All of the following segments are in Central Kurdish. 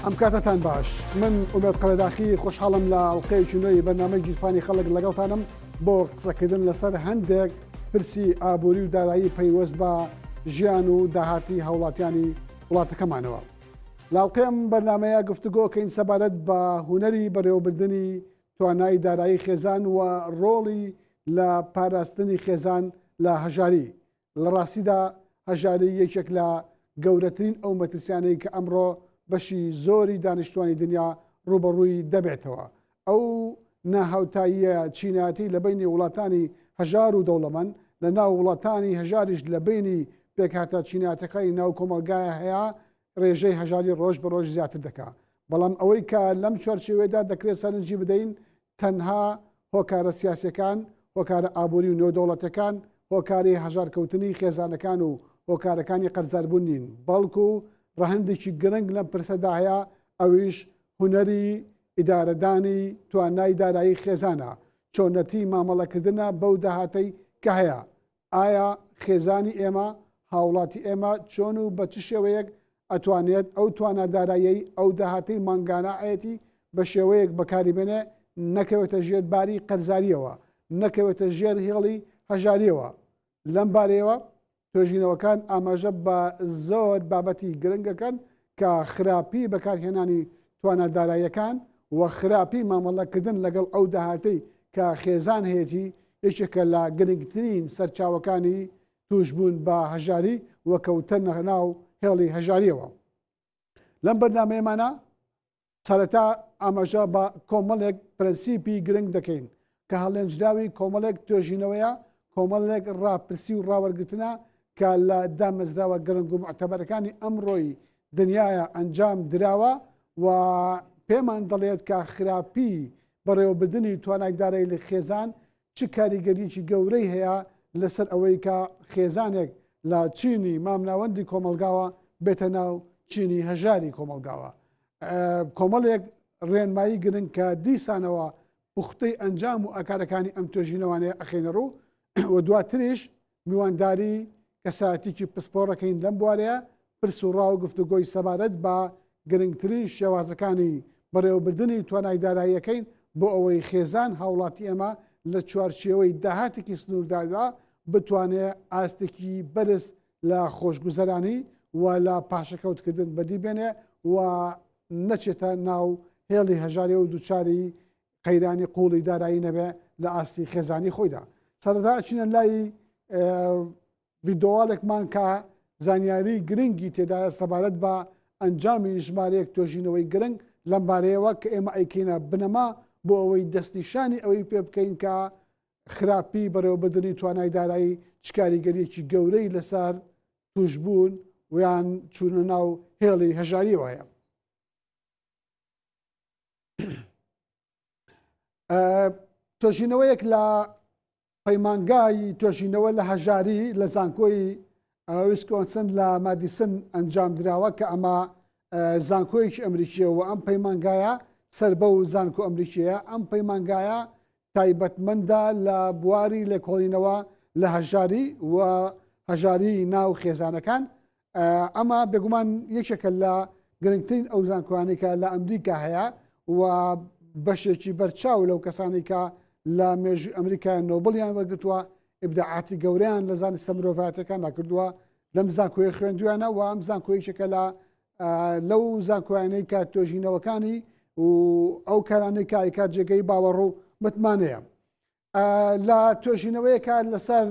ئەم کاتەتان باش من ئومێد قەرەداخی خۆشحاڵم لە ئەڵلقەیەکی نوێی بەرنامەی گیرفانی خەڵک لەگەڵتانم بۆ قسەکردن لەسەر هەندێک پرسی ئابووری و دارایی پەیوەست بە ژیان و داهاتی هاوڵاتیانی وڵاتەکەمانەوە. لاڵقەی ئەم بەرنامەیە گفتوگۆکەین سەبارەت بە هونەری بەڕێوەبردنی توانای دارایی خێزان و ڕۆڵی لە پاراستنی خێزان لە هەژاری. لە ڕاستیدا هەژاری یەکێک لە گەورەترین ئەو مەترسیانەی کە ئەمڕۆ بەشی زۆری دانیشتوانی دنیا ڕووبەڕووی دەبێتەوە. ئەو ناهاوتاییە چینایەتی لە بەینی وڵاتانی هەژار و دەوڵەمەند، لە ناو وڵاتانی هەژاریش لە بەینی پێکهاتە چینایەتەکانی ناو کۆمەڵگایە هەیە، ڕێژەی هەژاری ڕۆژ بە ڕۆژ زیاتر دەکا. بەڵام ئەوەی کە لەم چوارچێوەیەدا دەکرێت سەرنجی بدەین تەنها هۆکارە سیاسیەکان، هۆکارە ئابووری و نێودەوڵەتیەکان، هۆکاری هەژارکەوتنی خێزانەکان و هۆکارەکانی قەرزاربوون نین، بەڵکو ڕەهەندێکی گرنگ لەم پرسەدا هەیە ئەویش هونەری ئیدارەدانی توانای دارایی خێزانە، چۆنەتی مامەڵەکردنە بەو داهاتەی کە هەیە. ئایا خێزانی ئێمە، هاوڵاتی ئێمە چۆن و بە چ شێوەیەک ئەتوانێت ئەو توانا داراییەی ئەو داهاتەی مانگانە ئەیەتی بە شێوەیەک بەکاری بێنێ نەکەوێتە ژێر باری قەرزارییەوە، نەکەوێتە ژێر هێڵی هەژارییەوە؟ لەم بارەیەوە توێژینەوەکان ئاماژە بە زۆر بابەتی گرنگ ئەکەن کە خراپی بەکارهێنانی توانا داراییەکان و خراپی مامەڵەکردن لەگەڵ ئەو داهاتەی کە خێزان هەیەتی یەکێکە لە گرنگترین سەرچاوەکانی تووشبوون بە هەژاری و کەوتنە ناو هێڵی هەژاریەوە. لەم بەرنامەیەمانە سەرەتا ئاماژە بە کۆمەڵێک پرەنسیپی گرنگ دەکەین کە هەڵێنجراوی کۆمەڵێک توێژینەوەیە، کۆمەڵێک ڕاپرسی و ڕاوەرگرتنە کە لە دامەزراوە گرنگ و موعتەبەرەکانی ئەمڕۆی دنیایا ئەنجام دراوە و پێمان دەڵێت کە خراپی بەڕێوەبردنی توانای دارایی خێزان چ کاریگەریەکی گەورەی هەیە لەسەر ئەوەی کە خێزانێک لە چینی مامناوەندی کۆمەڵگاوە بێتە ناو چینی هەژاری کۆمەڵگاوە. کۆمەڵێک ڕێنمایی گرنگ کە دیسانەوە پوختەی ئەنجام و ئاکارەکانی ئەم توێژینەوانەیە ئەخەینە ڕوو و دواتریش میوانداری کەسایەتیکی پسپۆڕەکەین لەم بوارەیە پرس و ڕا و گفتوگۆی سەبارەت بە گرنگترین شێوازەکانی بەڕێوەبردنی توانای داراییەکەین بۆ ئەوەی خێزان هاوڵاتی ئێمە لە چوارچێوەی داهاتێکی سنوورداردا بتوانێ ئاستێکی بەرز لە خۆشگوزەرانی و لە پاشەکەوتکردن بەدی بێنێ و نەچێتە ناو هێڵی هەژاری و دووچاری قەیرانی قوڵی دارایی نەبێ لە ئاستی خێزانی خۆیدا. سەرەتا ئەچینە لای ڤیدۆواڵێکمان کە زانیاری گرنگی تێدایە سەبارەت بە ئەنجامی ژمارەیەک توێژینەوەی گرنگ لەم بارەیەوە کە ئێمە ئەیکەینە بنەما بۆ ئەوەی دەستنیشانی ئەوەی پێ بکەین کە خراپی بەڕێوەبردنی توانای دارایی چ کاریگەریەکی گەورەی لەسەر توشبوون ویان چوونە ناو هێڵی هەژاریەوە هەیە. توێژینەوەیەک لە پەیمانگای توێژینەوە لە هەژاری لە زانکۆی ویسکۆنسن لە مادیسن ئەنجام دراوە کە ئەمە زانکۆیەکی ئەمریکیە و ئەم پەیمانگایە سەر بەو زانکۆ ئەمریکیە ئەم پەیمانگایە تایبەتمەندە لە بواری لێکۆڵینەوە لە هەژاری و هەژاری ناو خێزانەکان ئەمە بێگومان یەکێکە لە گرنگترین ئەو زانکۆیانەی کە لە ئەمریکا هەیە و بەشێکی بەرچاو لەو کەسانی کە لە مێژوی ئەمریکا نۆبڵیان وەرگتووە ئیبداعاتی گەورەیان لە زانستە مرۆڤایەتەکاندا کردووە لەم زانکۆی خوێندویانە و ئەم زانکۆیەکە لە لەو زانکۆیانەی کە توێژینەوەکانی و ئەو کارانەی کە ئایکات جێگەی باوەڕ و متمانەیە لە توێژینەوەیەکە لەسەر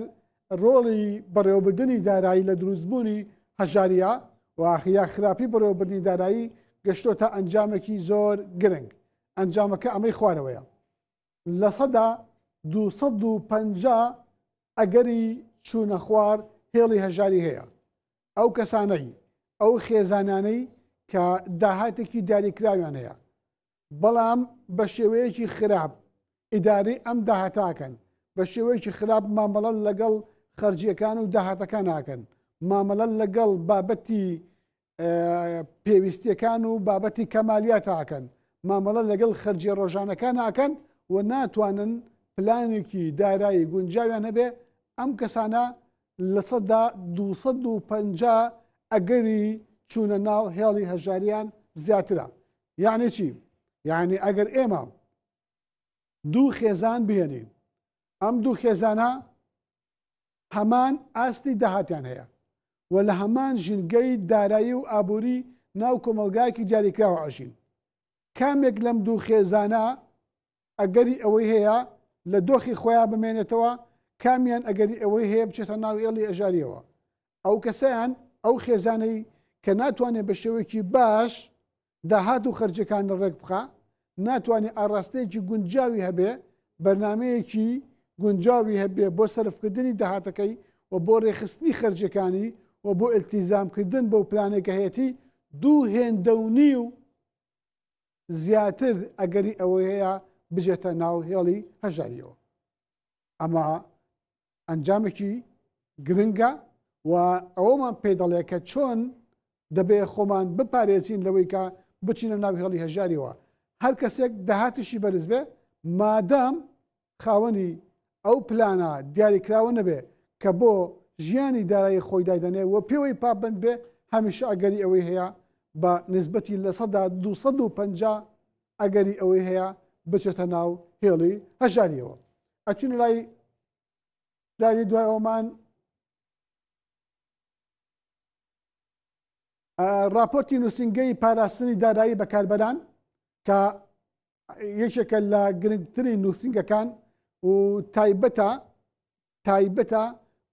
ڕۆڵی بەڕێوەبردنی دارایی لە دروستبوونی هەژاریە و یا خراپی بەڕێوەبردنی دارایی گەشتۆتە ئەنجامێکی زۆر گرنگ ئەنجامەکە ئەمەی خوارەوەیە لە 250 ئەگەری چوونە خوار هێڵی هەژاری هەیە ئەو کەسانەی ئەو خێزانانەی کە داهاتێکی دیاریکراویان هەیە بەڵام بە شێوەیەکی خراپ ئیدارەی ئەم داهاتە ئەکەن، بە شێوەیەکی خراپ مامەڵە لەگەڵ خەرجییەکان و داهاتەکان ئەکەن، مامەڵە لەگەڵ بابەتی پێویستیەکان و بابەتی کەمالیات ئەکەن، مامەڵە لەگەڵ خەرجیە ڕۆژانەکان ئەکەن و ناتوانن پلانێکی دارایی گونجاویان هەبێ، ئەم کەسانە 250% ئەگەری چوونە ناو هێڵی هەژاریان زیاترە. یعنی چی؟ یعنی ئەگەر ئێمە دوو خێزان بهێنین ئەم دوو خێزانە هەمان ئاستی داهاتیان هەیە و لە هەمان ژینگەی دارایی و ئابووری ناو کۆمەڵگایەکی دیاریکراوە ئەژین کامێک لەم دوو خێزانە ئەگەری ئەوەی هەیە لە دۆخی خۆیان بمێنێتەوە کامیان ئەگەری ئەوەی هەیە بچێتە ناو ئێڵی ئەژاریەوە ئەو کەسیان ئەو خێزانەی کە ناتوانێت بە شێوەیەکی باش داهات و خەرجەکان ڕێک بخا، ناتوانێ ئاڕاستەیەکی گونجاوی هەبێ، بەرنامەیەکی گونجاوی هەبێ بۆ سەرفکردنی داهاتەکەی و بۆ ڕێکخستنی خەرجیەکانی و بۆ ئیلتیزامکردن بەو پلانەی کە هەیەتی، دوو هێندە و نیو زیاتر ئەگەری ئەوەی هەیە بجێتە ناو هێڵی هەژاریەوە. ئەمە ئەنجامێکی گرنگە و ئەوەمان پێ دەڵێ کە چۆن دەبێ خۆمان بپارێزین لەوەی کە بچینە ناو هێڵی هەژاریەوە هەر کەسێک داهاتیشی بەرز بێ مادام خاوەنی ئەو پلانە دیاریکراوە نەبێ کە بۆ ژیانی دارایی خۆی دایدەنێ و پێوەی پابند بێ هەمیشە ئەگەری ئەوەی هەیە بە نسبەتی 250% ئەگەری ئەوەی هەیە بچێتە ناو هێڵی هەژاریەوە ئەچین لای داری دوای ئەومان راپۆرتی نووسنگەی پاراستنی دارایی بەکاربەران کە یەکێکە لە گرنگترین نووسنگەکان و تایبەتە تایبەتە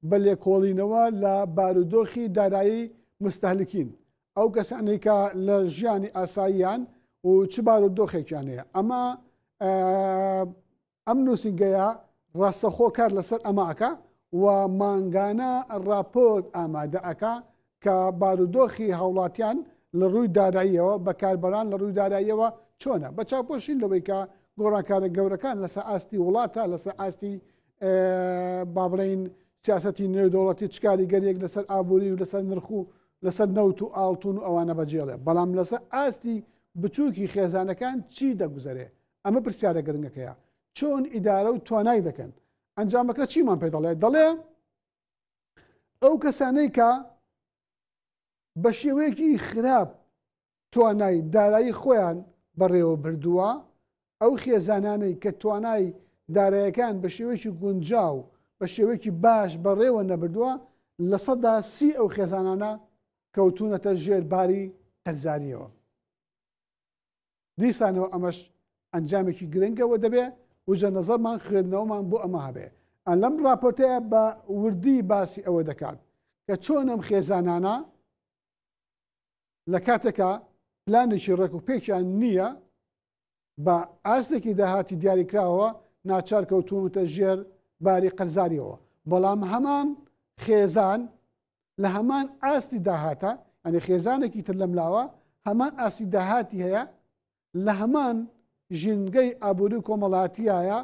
بە لێکۆڵینەوە لە بارودۆخی دارایی مستهلکین ئەو کەسانەی کە لە ژیانی ئاساییان و چ بارودۆخێکیان هەیە ئەمە ئەم نووسینگەیە ڕاستەخۆ کار لەسەر ئەمە ئەکا و مانگانە ڕاپۆرت ئامادە ئەکا کە بارودۆخی هاوڵاتیان لە ڕووی داراییەوە بەکاربەران لە ڕووی داراییەوە چۆنە بە چاوپۆشین لەوەی کە گۆڕانکارە گەورەکان لەسەر ئاستی وڵاتە لەسەر ئاستی با بڵین سیاستی نێودەوڵەتی چ کاریگەریەک لەسەر ئابووری و لەسەر نرخ و لەسەر نەوت و ئاڵتون و ئەوانە بەجێڵێ بەڵام لەسەر ئاستی بچووکی خێزانەکان چی دەگوزەرێ ئەمە پرسیارە گرنگەکەیە چۆن ئیدارە و توانای دەکەن ئەنجامەکە چیمان پێ دەڵێ دەڵێ ئەو کەسانەی کە بە شێوەیەکی خراپ توانای دارایی خۆیان بەڕێوە بردووە ئەو خێزانانەی کە توانای دارایەکان بە شێوەیەکی گونجاو بە شێوەیەکی باش بەڕێوە نەبردووە 30% ئەو خێزانانە کەوتونەتە ژێر باری قەرزاریەوە دیسانەوە ئەمەش ئەنجامێکی گرنگە و دەبێ وجە نەزەرمان خوێندنەوەمان بۆ ئەمە هەبێ. ئە لەم ڕاپۆرتەیە بە وردی باسی ئەوە دەکات کە چۆن ئەم خێزانانە لە کاتێکا پلانێکی ڕێک و پێکیان نییە بە ئاستێکی داهاتی دیاریکراوە ناچار کەوتوونەتە ژێر باری قەرزاریەوە بەڵام هەمان خێزان لە هەمان ئاستی داهاتە ئەنی خێزانێکی تر لەم لاوە هەمان ئاستی داهاتی هەیە لە هەمان ژینگەی ئابووری و کۆمەڵاتیایە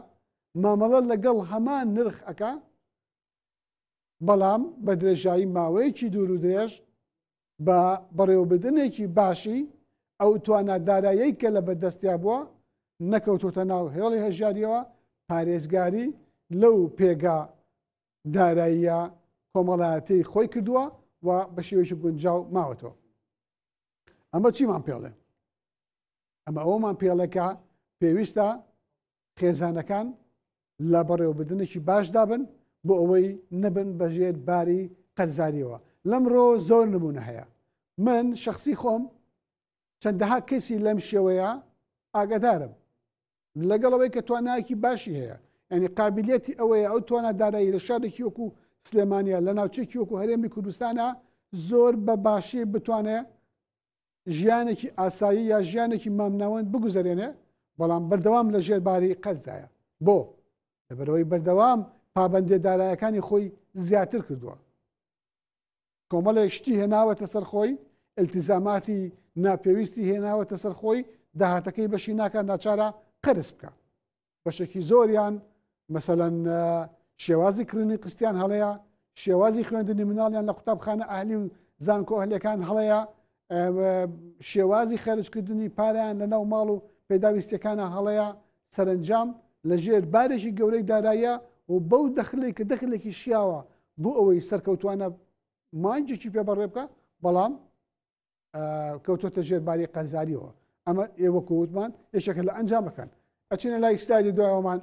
مامەڵە لەگەڵ هەمان نرخ ئەکا بەڵام بە درێژایی ماوەیەکی دوور و درێژ بە بەڕێوەبردنێکی باشی ئەو توانا دارایەی کە لە بەردەستیا بووە نەکەوتۆتە ناو هێڵی هەژاریەوە پارێزگاری لەو پێگا داراییە کۆمەڵایەتیی خۆی کردووە و بە شێوەیەکی گونجاو ماوەتەوە. ئەمە چیمان پێڵێ؟ ئەمە ئەوەمان پێڵێ کە پێویستە خێزانەکان لە بەڕێوەبردنێکی باشدا بن بۆ ئەوەی نەبن بەژێر باری قەرزاریەوە لەمڕۆ زۆر نمونە هەیە من شخصی خۆم چەندەها کەسی لەم شێوەیە ئاگادارم لەگەڵ ئەوەی کە توانایەکی باشی هەیە یعنی قابلیەتی ئەوەیە ئەو توانا دارایی لە شارێکی وەکو سلێمانیا لە ناوچێکی وەکو هەرێمی کوردستانە زۆر بە باشی بتوانێت ژیانێکی ئاسایی یا ژیانێکی مامناوەند بگوزەرێنێ بەڵام بەردەوام لە ژێر باری قەرزایە بۆ لەبەرەوەی بەردەوام پابندێ دارایەکانی خۆی زیاتر کردووە کۆمەڵێک شتی هێناوەتە سەر خۆی، ئیلتیزاماتی ناپێویستی هێناوەتە سەر خۆی، داهاتەکەی بەشی ناکات ناچارە قەرز بکا. بەشێکی زۆریان مەسەلەن شێوازی کڕینی قستیان هەڵەیە، شێوازی خوێندنی مناڵیان لە قوتابخانە ئەهلی و زانکۆ ئەهلیەکان هەڵەیە، شێوازی خەرجکردنی پارەیان لە ناو ماڵ و پێداویستیەکانە هەڵەیە، سەرەنجام لەژێر بارێکی گەورەی داراییە و بەو دەخلێک کە دەخلێکی شیاوە بۆ ئەوەی سەرکەوتوانە مانگێکی پێ بەڕێ بکە بەڵام کەوتۆتە ژێر باری قەرزاریەوە. ئەمە ئێوەکو وتمان یەکێکە لە ئەنجامەکان. ئەچینە لای ستایلی دوایەوەمان.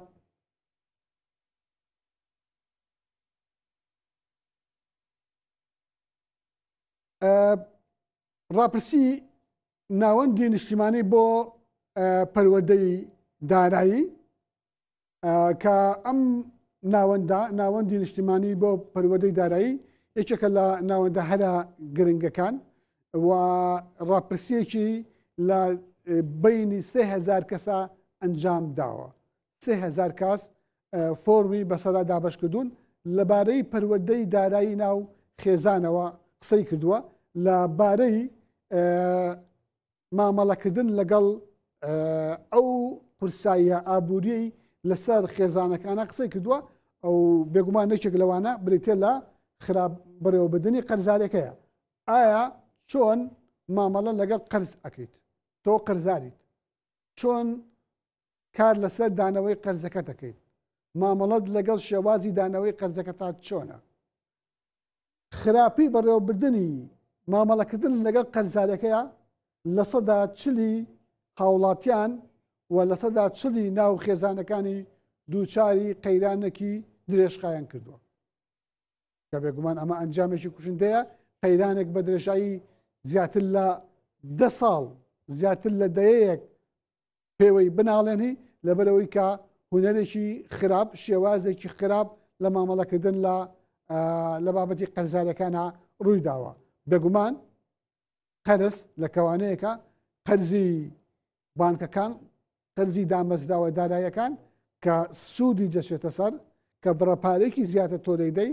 ڕاپرسی ناوەندی نیشتیمانی بۆ پەروەردەی دارایی کە ئەم ناوەندە ناوەندی نیشتیمانی بۆ پەروەردەی دارایی یەکێکە لە ناوەندە هەرە گرنگەکان و ڕاپرسیەکی لە بینی 3000 کەسە ئەنجام داوە 3000 کەس فۆرمی بەسەرا دابش کردوون لەبارەی پەروەردەی دارایی ناو خێزانەوە قسەی کردووە لە بارەی مامەڵەکردن لەگەڵ ئەو قورساییە ئابووریەی لەسەر خێزانەکانە قسەی کردووە ئەو بێگومان یەکێک لەوانە بریتە لە خراپ بەڕێوەبردننی قەرزارەکەیە ئایا چۆن مامەڵە لەگەڵ قەرز ئەکەیت تۆ قەرزاریت چۆن کار لەسەر دانەوەی قەرزەکە دەکەیت مامەڵەت لەگەڵ شێوازی دانەوەی قەرزەکە تا چۆنە خراپی بەڕێوەبردنی مامەڵەکردن لەگەڵ قەرزارەکەیە لەسەدا چلی هاوڵاتیان و لەسەدا چلی ناو خێزانەکانی دووچاری قەیرانێکی درێژخایەن کردووە کە بێگومان ئەمە ئەنجامێکی کوشندەیە قەیرانێک بە درێژایی زیاتر لە دە ساڵ زیاتر لە دەیەیەک پێوەی بناڵێنی لەبەرئەوەی کە هونەرێکی خراپ شێوازێکی خراپ لە مامەڵەکردن لە لە بابەتی قەرزارەکانە ڕووی داوە بێگومان قەرز لە کەوانەیەکە قەرزی بانکەکان قەرزی دامەزراوە دارایەکان کە سوودی دەچێتە سەر کە بڕەپارێکی زیاتر تۆ دەیدەی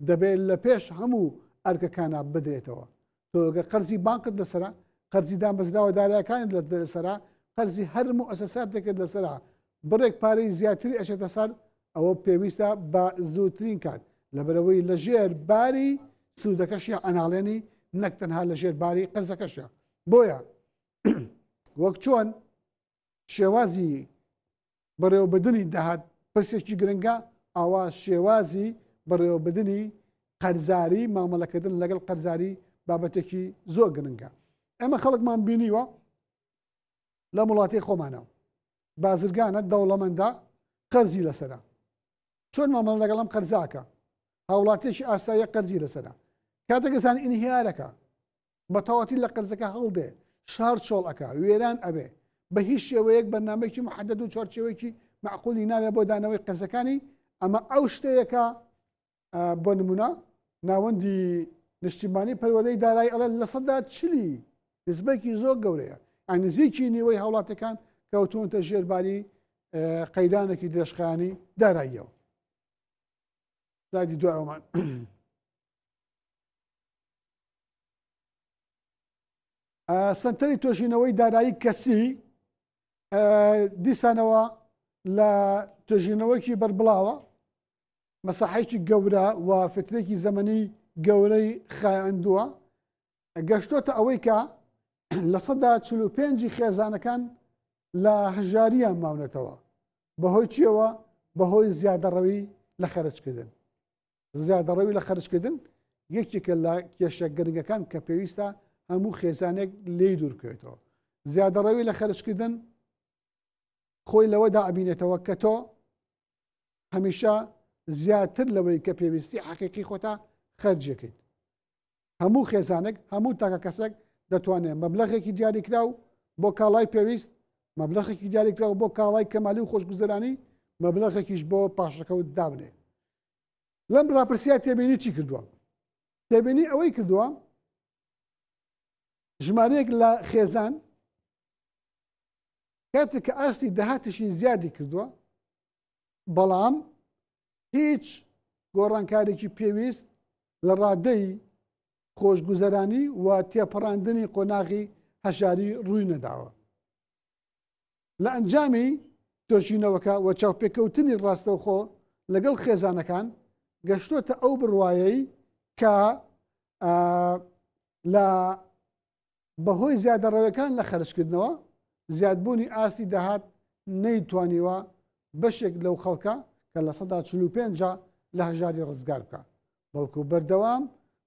دەبێت لە پێش هەموو ئەرکەکانە بدرێتەوە تۆ گەر قەرزی بانقت لەسەرە قەرزی دامەزراوە دارایەکانت لەسەرە قەرزی هەر موئەسەساتێکت لەسەرە بڕێک پارەی زیاتری ئەچێتە سەر ئەوە پێویستە بە زووترین کات لەبەرەوەی لەژێر باری سوودەکەشی ئەناڵێنی نەک تەنها لەژێر باری قەرزەکەشە بۆیە وەک چۆن شێوازی بەڕێوەبردنی داهات پرسێکی گرنگە، ئاوا شێوازی بەڕێوەبردنی قەرزاری، مامەڵەکردن لەگەڵ قەرزاری بابەتێکی زۆر گرنگە. ئێمە خەڵکمان بینیوە لەم وڵاتی خۆمانە بازرگانە دەوڵەمەندە قەرزی لەسەرە چۆن مامەڵە لەگەڵ ئەم قەرزاکە هاوڵاتیەکی ئاساییە قەرزی لەسەرە کاتێک زان ئینهیارەکە بە تەواتی لە قەرزەکە هەڵدێ، شار چۆڵ ئەکا، وێران ئەبێ، بە هیچ شێوەیەک بەرنامەیەکی محەدەد و چوارچێوەیەکی مەعقولی نابێ بۆ دانەوەی قەرزەکانی، ئەمە ئەو شتەیە کە بۆ نمونە ناوەندی نیشتیمانی پەروەردەی دارایی ئەڵێ 40% نسبەیەکی زۆر گەورەیە، یان نزیکی نیوەی هاوڵاتیەکان کەوتوونەتە ژێر باری قەیرانێکی درێژخایەنی داراییەوە. سلایدی دوایەوەمان. سەنتەری توێژینەوەی دارایی کەسی دیسانەوە لە توێژینەوەیەکی بەربڵاوە مەساحێکی گەورە و فترێکی زەمەنی گەورەی خایاندووە گەشتۆتە ئەوەی کە 45% خێزانەکان لە هەژاریان ماونەتەوە بەهۆی چیەوە بەهۆی زیادەڕەوی لە خەرجکردن زیادەڕەوی لە خەرجکردن یەکێکە لە کێشە گرنگەکان کە پێویستە هەموو خێزانێک لێی دوور بکەوێتەوە. زیادەڕەوی لە خەرجکردن خۆی لەوەدا ئەبینێتەوە کە تۆ هەمیشە زیاتر لەوەی کە پێویستی حەقیقی خۆتە خەرجەکەیت. هەموو خێزانێک هەموو تاکە کەسێک دەتوانێت مەبلەغێکی دیاریکراو بۆ کاڵای پێویست مەبلەغێکی دیاریکراو بۆ کاڵای کەمالی و خۆشگوزەرانی مەبلەغێکیش بۆ پاشەکەوت دابنێ. لەم ڕاپرسیە تێبینی چی کردووە؟ تێبینی ئەوەی کردووە ژمارەیەک لە خێزان کاتێک کە ئاستی داهاتشی زیادی کردووە بەڵام هیچ گۆڕانکارێکی پێویست لە ڕادەی خۆشگوزەرانی و تێپەڕاندنی قۆناغی هەژاری ڕووی نەداوە. لە ئەنجامی تۆژینەوەکە و چاوپێکەوتنی ڕاستەوخۆ لەگەڵ خێزانەکان گەشتۆتە ئەو بڕوایەی کە لە بەهۆی زیادەڕەوەکان لە خەرجکردنەوە زیادبوونی ئاستی داهات نەیتوانیوە بەشێک لەو خەڵکە کە 45% لە هەژاری ڕزگار بکە بەڵکو بەردەوام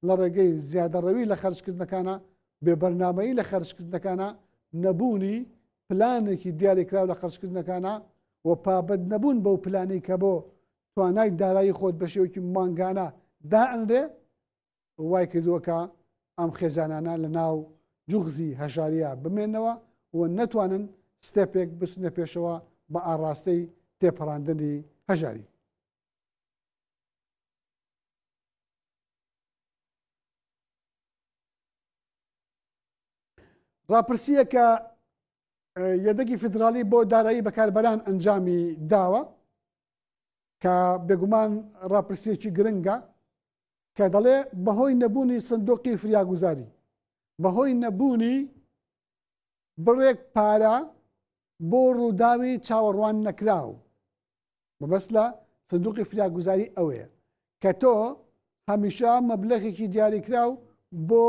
لە ڕێگەی زیادەڕەوی لە خەرجکردنەکانە، بێ بەرنامەیی لە خەرجکردنەکانە، نەبوونی پلانێکی دیاریکراو لە خەرجکردنەکانە و پابەند نەبوون بەو پلانەی کە بۆ توانای دارایی خۆت بە شێوەیەکی مانگانە دائەنرێ وای کردووە کە ئەم خێزانانە لە ناو جوغزی هەژاریە بمێنەوە و نەتوانن ستێپێک بچنە پێشەوە بە ئاڕاستەی تێپەڕاندنی هەژاری. ڕاپرسییەکە یەدەگی فیدراڵی بۆ دارایی بەکاربەران ئەنجامی داوە کە بێگومان ڕاپرسیەکی گرنگە کە دەڵێ بەهۆی نەبوونی سندوقی فریاگوزاری بەهۆی نەبوونی بڕێک پارە بۆ ڕووداوی چاوەڕوان نەکراو مەبەست لە سندوقی فریاگوزاری ئەوەیە کە تۆ هەمیشە مەبلەغێکی دیاریکراو بۆ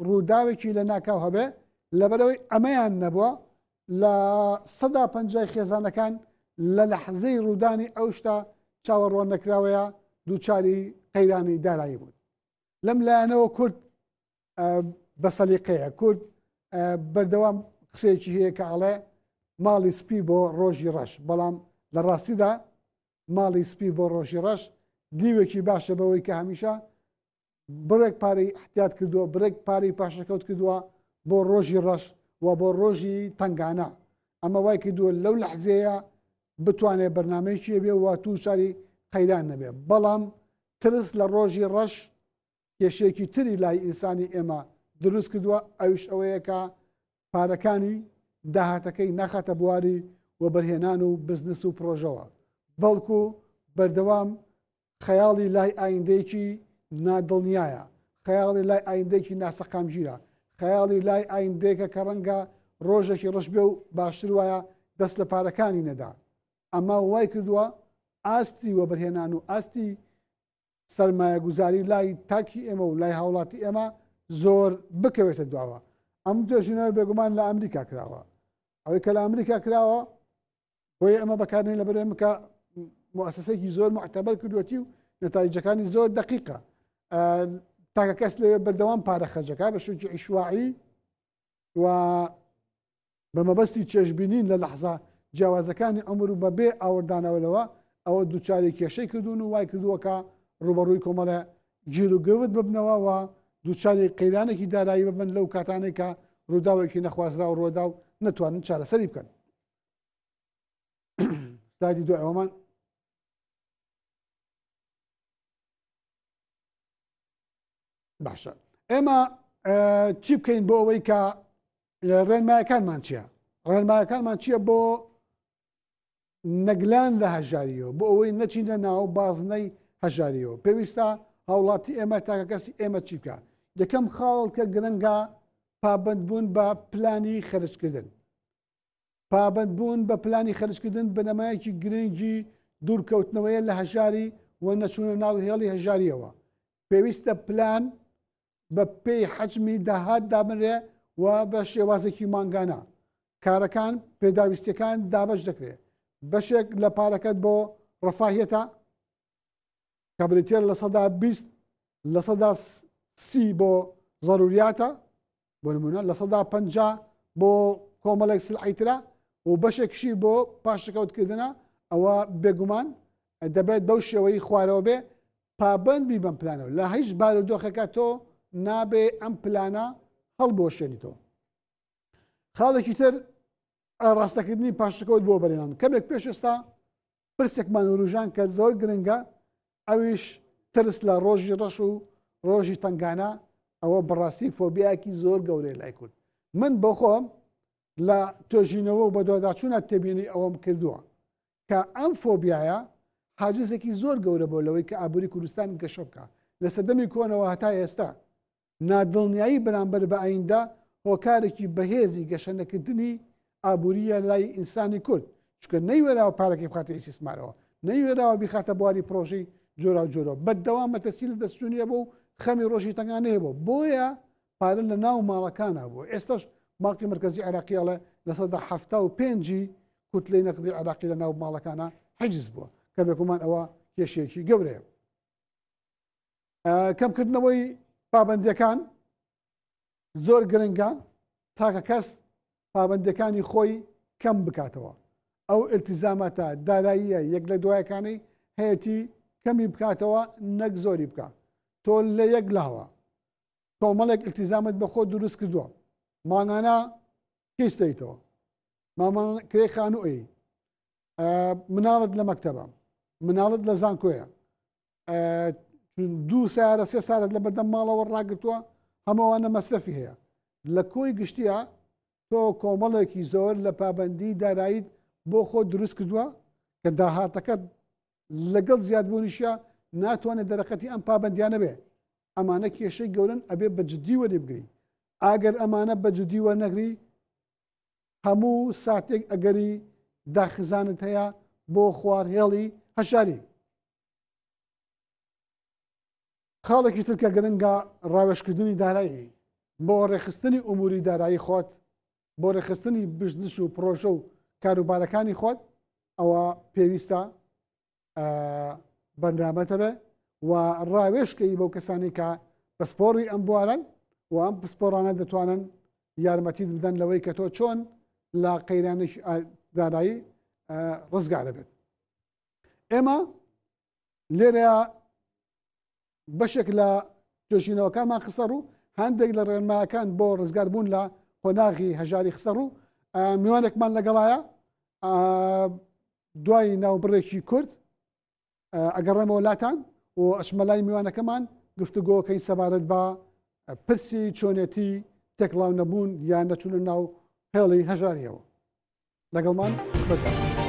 ڕووداوێکی لە ناکاو هەبێ لەبەرەوەی ئەمەیان نەبووە لە سەدا پەنجای خێزانەکان لە لەحزەی ڕوودانی ئەو شتە چاوەڕوان نەکراوەیە دووچاری قەیرانی دارایی بوون لەم لایەنەوە کورد بە سەلیقەیە کورد بەردەوام قسەیەکی هەیە کە ئەڵێ ماڵی سپی بۆ ڕۆژی ڕەش بەڵام لە ڕاستیدا ماڵی سپی بۆ ڕۆژی ڕەش دیوێکی باشە بەوەی کە هەمیشە بڕێک پارەی احتیات کردووە بڕێک پارەی پاشەکەوت کردووە بۆ ڕۆژی ڕەش و بۆ ڕۆژی تنگانە ئەمە وای کردووە لەو لەحزەیە بتوانێت بەرنمەیەکی بێ و تووشاری قەیران نەبێ بەڵام ترس لە ڕۆژی ڕەش کێشەیەکی تری لای ئینسانی ئێمە دروست کردووە ئەویش ئەوەیە کە پارەکانی داهاتەکەی ناخاتە بواری وەبەرهێنان و بزنس و پرۆژەوە بەڵکو بەردەوام خەیاڵی لای ئایندەیەکی نادڵنیایە خەیاڵی لای ئایندەیەکی ناسەقامگیرە خەیاڵی لای ئایندەیەکە کە ڕەنگە ڕۆژێکی ڕەش بێ و باشتر وایە دەست لە پارەکانی نەدا ئەمە وای کردووە ئاستی وەبەرهێنان و ئاستی سەرمایەگوزاری لای تاکی ئێمە و لای هاوڵاتی ئێمە زۆر بکەوێتە دواوە ئەم توێژینەوە بێگومان لە ئەمریکا کراوە ئەوەی کە لە ئەمریکا کراوە بۆیە ئەمە بەکارنی لە بەرێ بکە موسسێکی زۆر معتەبەر کردوەتی و نەتایجەکانی زۆر دقیقە تاکە کەس لەوێ بەردەوام پارە خەرجەکە بە شوێکی عیشواعی و بە مەبەستی چێژبینین لە لەحزە جیاوازەکانی عومر و بەبێ ئاوڕدانەوە لەوە، ئەوە دووچاری کێشەی کردوون و وای کردووە کە ڕووبەڕووی کۆمەڵە گیروگرفت ببنەوە و دووچاری قەیرانێکی دارایی ببن لەو کاتانەی کە ڕووداوێکی نەخوازراو ڕووەدا و نەتوانن چارەسەری بکەن. سلایدی دوای ئەوەمان. باشە ئێمە چی بکەین بۆ ئەوەی کە ڕێنمایەکانمان چییە ڕێنمایەکانمان چییە بۆ نەگلان لە هەژاریەوە بۆ ئەوەی نەچینە ناو بازنەی هەژاریەوە پێویستە هاوڵاتی ئێمە تاکە کەسی ئێمە چی بکە یەکەم خاڵ کە گرنگە پابندبوون بە پلانی خەرجکردن پابەندبوون بە پلانی خەرجکردن بنەمایەکی گرنگی دوورکەوتنەوەیە لە هەژاری و نەچوونە ناو هێڵی هەژارییەوە. پێویستە پلان بە پێی حەجمی داهات دابنرێ و بە شێوازێکی مانگانە کارەکان، پێداویستیەکان دابەش دەکرێ. بەشێک لە پارەکەت بۆ ڕەفاهیەتە کە بریتیە 20%، 30% بۆ زەروریاتە، بۆ نمونە 50% بۆ کۆمەڵێک سلعی ترە و بەشێکشی بۆ پاشەکەوتکردنە ئەوە بێگومان دەبێت بەو شێوەی خوارەوە بێ پابند بی بەم پلانەوە لە هیچ بارودۆخێکە تۆ نابێ ئەم پلانە هەڵبۆشێنیتەوە خاڵێکی تر ئاڕاستەکردنی پاشەکەوت بۆ بەرێنان کەمێک پێش ئێستا پرسێکمان وروژان کە زۆر گرنگە ئەویش ترس لە ڕۆژی ڕەش و ڕۆژی تنگانە ئەوە بەڕاستی فۆبیاکی زۆر گەورەیە لای کورد من بۆ خۆم لە توێژینەوە و بەدواداچوونە تێبینی ئەوەم کردووە کە ئەم فۆبیایە حاجزێکی زۆر گەورە بۆ لەوەی کە ئابووری کوردستان گەشە بکە لە سەردەمی کۆنەوە هەتا ئێستا نادڵنیایی بەرامبەر بە ئایندە هۆکارێکی بەهێزی گەشەنەکردنی ئابوورییە لای ئینسانی کورد، چونکە نەیوێراوە پارەکەی بخاتە ئیستیسمارەوە، نەیوێراوە بیخاتە بواری پڕۆژەی جۆراوجۆرەوە، بەردەوام مەترسی لە دەستچوونی هەبوو و خەمی ڕۆژی تەنگانەی هەبوو، بۆیە پارە لە ناو ماڵەکانا بوو، ئێستاش بانقی مەرکەزی عێراقی ئەڵێ 75% ی کوتلەی نەقدی عێراقی لە ناو ماڵەکانا حیجز بووە، کە بێگومان ئەوە کێشەیەکی گەورەیە. کەمکردنەوەی پابندیەکان زۆر گرنگە تاکە کەس پابەندەکانی خۆی کەم بکاتەوە ئەو ئلتیزاماتە داراییە یەک لە دوایەکانەی هەیەتی کەمی بکاتەوە نەک زۆری بکە تۆ لە یەک لاوە کۆمەڵێک ئلتیزامت بە خۆ دروست کردووە مانگانە کیستەیتەوە مامان کرێ خانوو ئەی مناڵت لە مەکتەبە مناڵت لە زانکۆیە دوو سارە سێ سارت لە بەردەم ماڵەوە ڕاگرتووە هەمووانە مەسرەفی هەیە لە کۆی گشتیە تۆ کۆمەڵێکی زۆر لە پابندی داراییت بۆ خۆ دروست کردووە کە داهاتەکەت لەگەڵ زیادبوونیشە ناتوانێت دەرەقەتی ئەم پابندیانە بێ ئەمانە کێشەی گەورن ئەبێ بە جددی وەری بگری ئاگەر ئەمانە بە جددی وەرنەگری هەموو ساتێک ئەگەری داخزانت هەیە بۆ خوار هێڵی هەژاری. خاڵێکی تر کە گرنگە ڕاوێژکردنی دارایی بۆ ڕێکخستنی ئوموری دارایی خۆت بۆ ڕێکخستنی بزنس و پرۆژە و کاروبارەکانی خۆت ئەوە پێویستە بەرنامەت هەبێ و ڕاوێژکەی بەو کەسانی کە پسپۆڕی ئەم بوارن و ئەم پسپۆڕانە دەتوانن یارمەتیت بدەن لەوەی کە تۆ چۆن لە قەیرانێکی دارایی ڕزگارە بێت ئێمە لێرە بەشێک لە توێژینەوەکانمان خستە ڕوو هەندێک لە ڕێنمایەکان بۆ ڕزگاربوون لە قۆناغی هەژاری خستە ڕوو میوانێکمان لەگەڵایە دوای ناوبڕێکی کورت ئەگەڕێمەوە لاتان و ئەچمە لای میوانەکەمان گفتوگۆکەی سەبارەت بە پرسی چۆنێتی تێکڵاو نەبوون یان نەچوونە ناو هێڵی هەژاریەوە لەگەڵمان بەردەوام.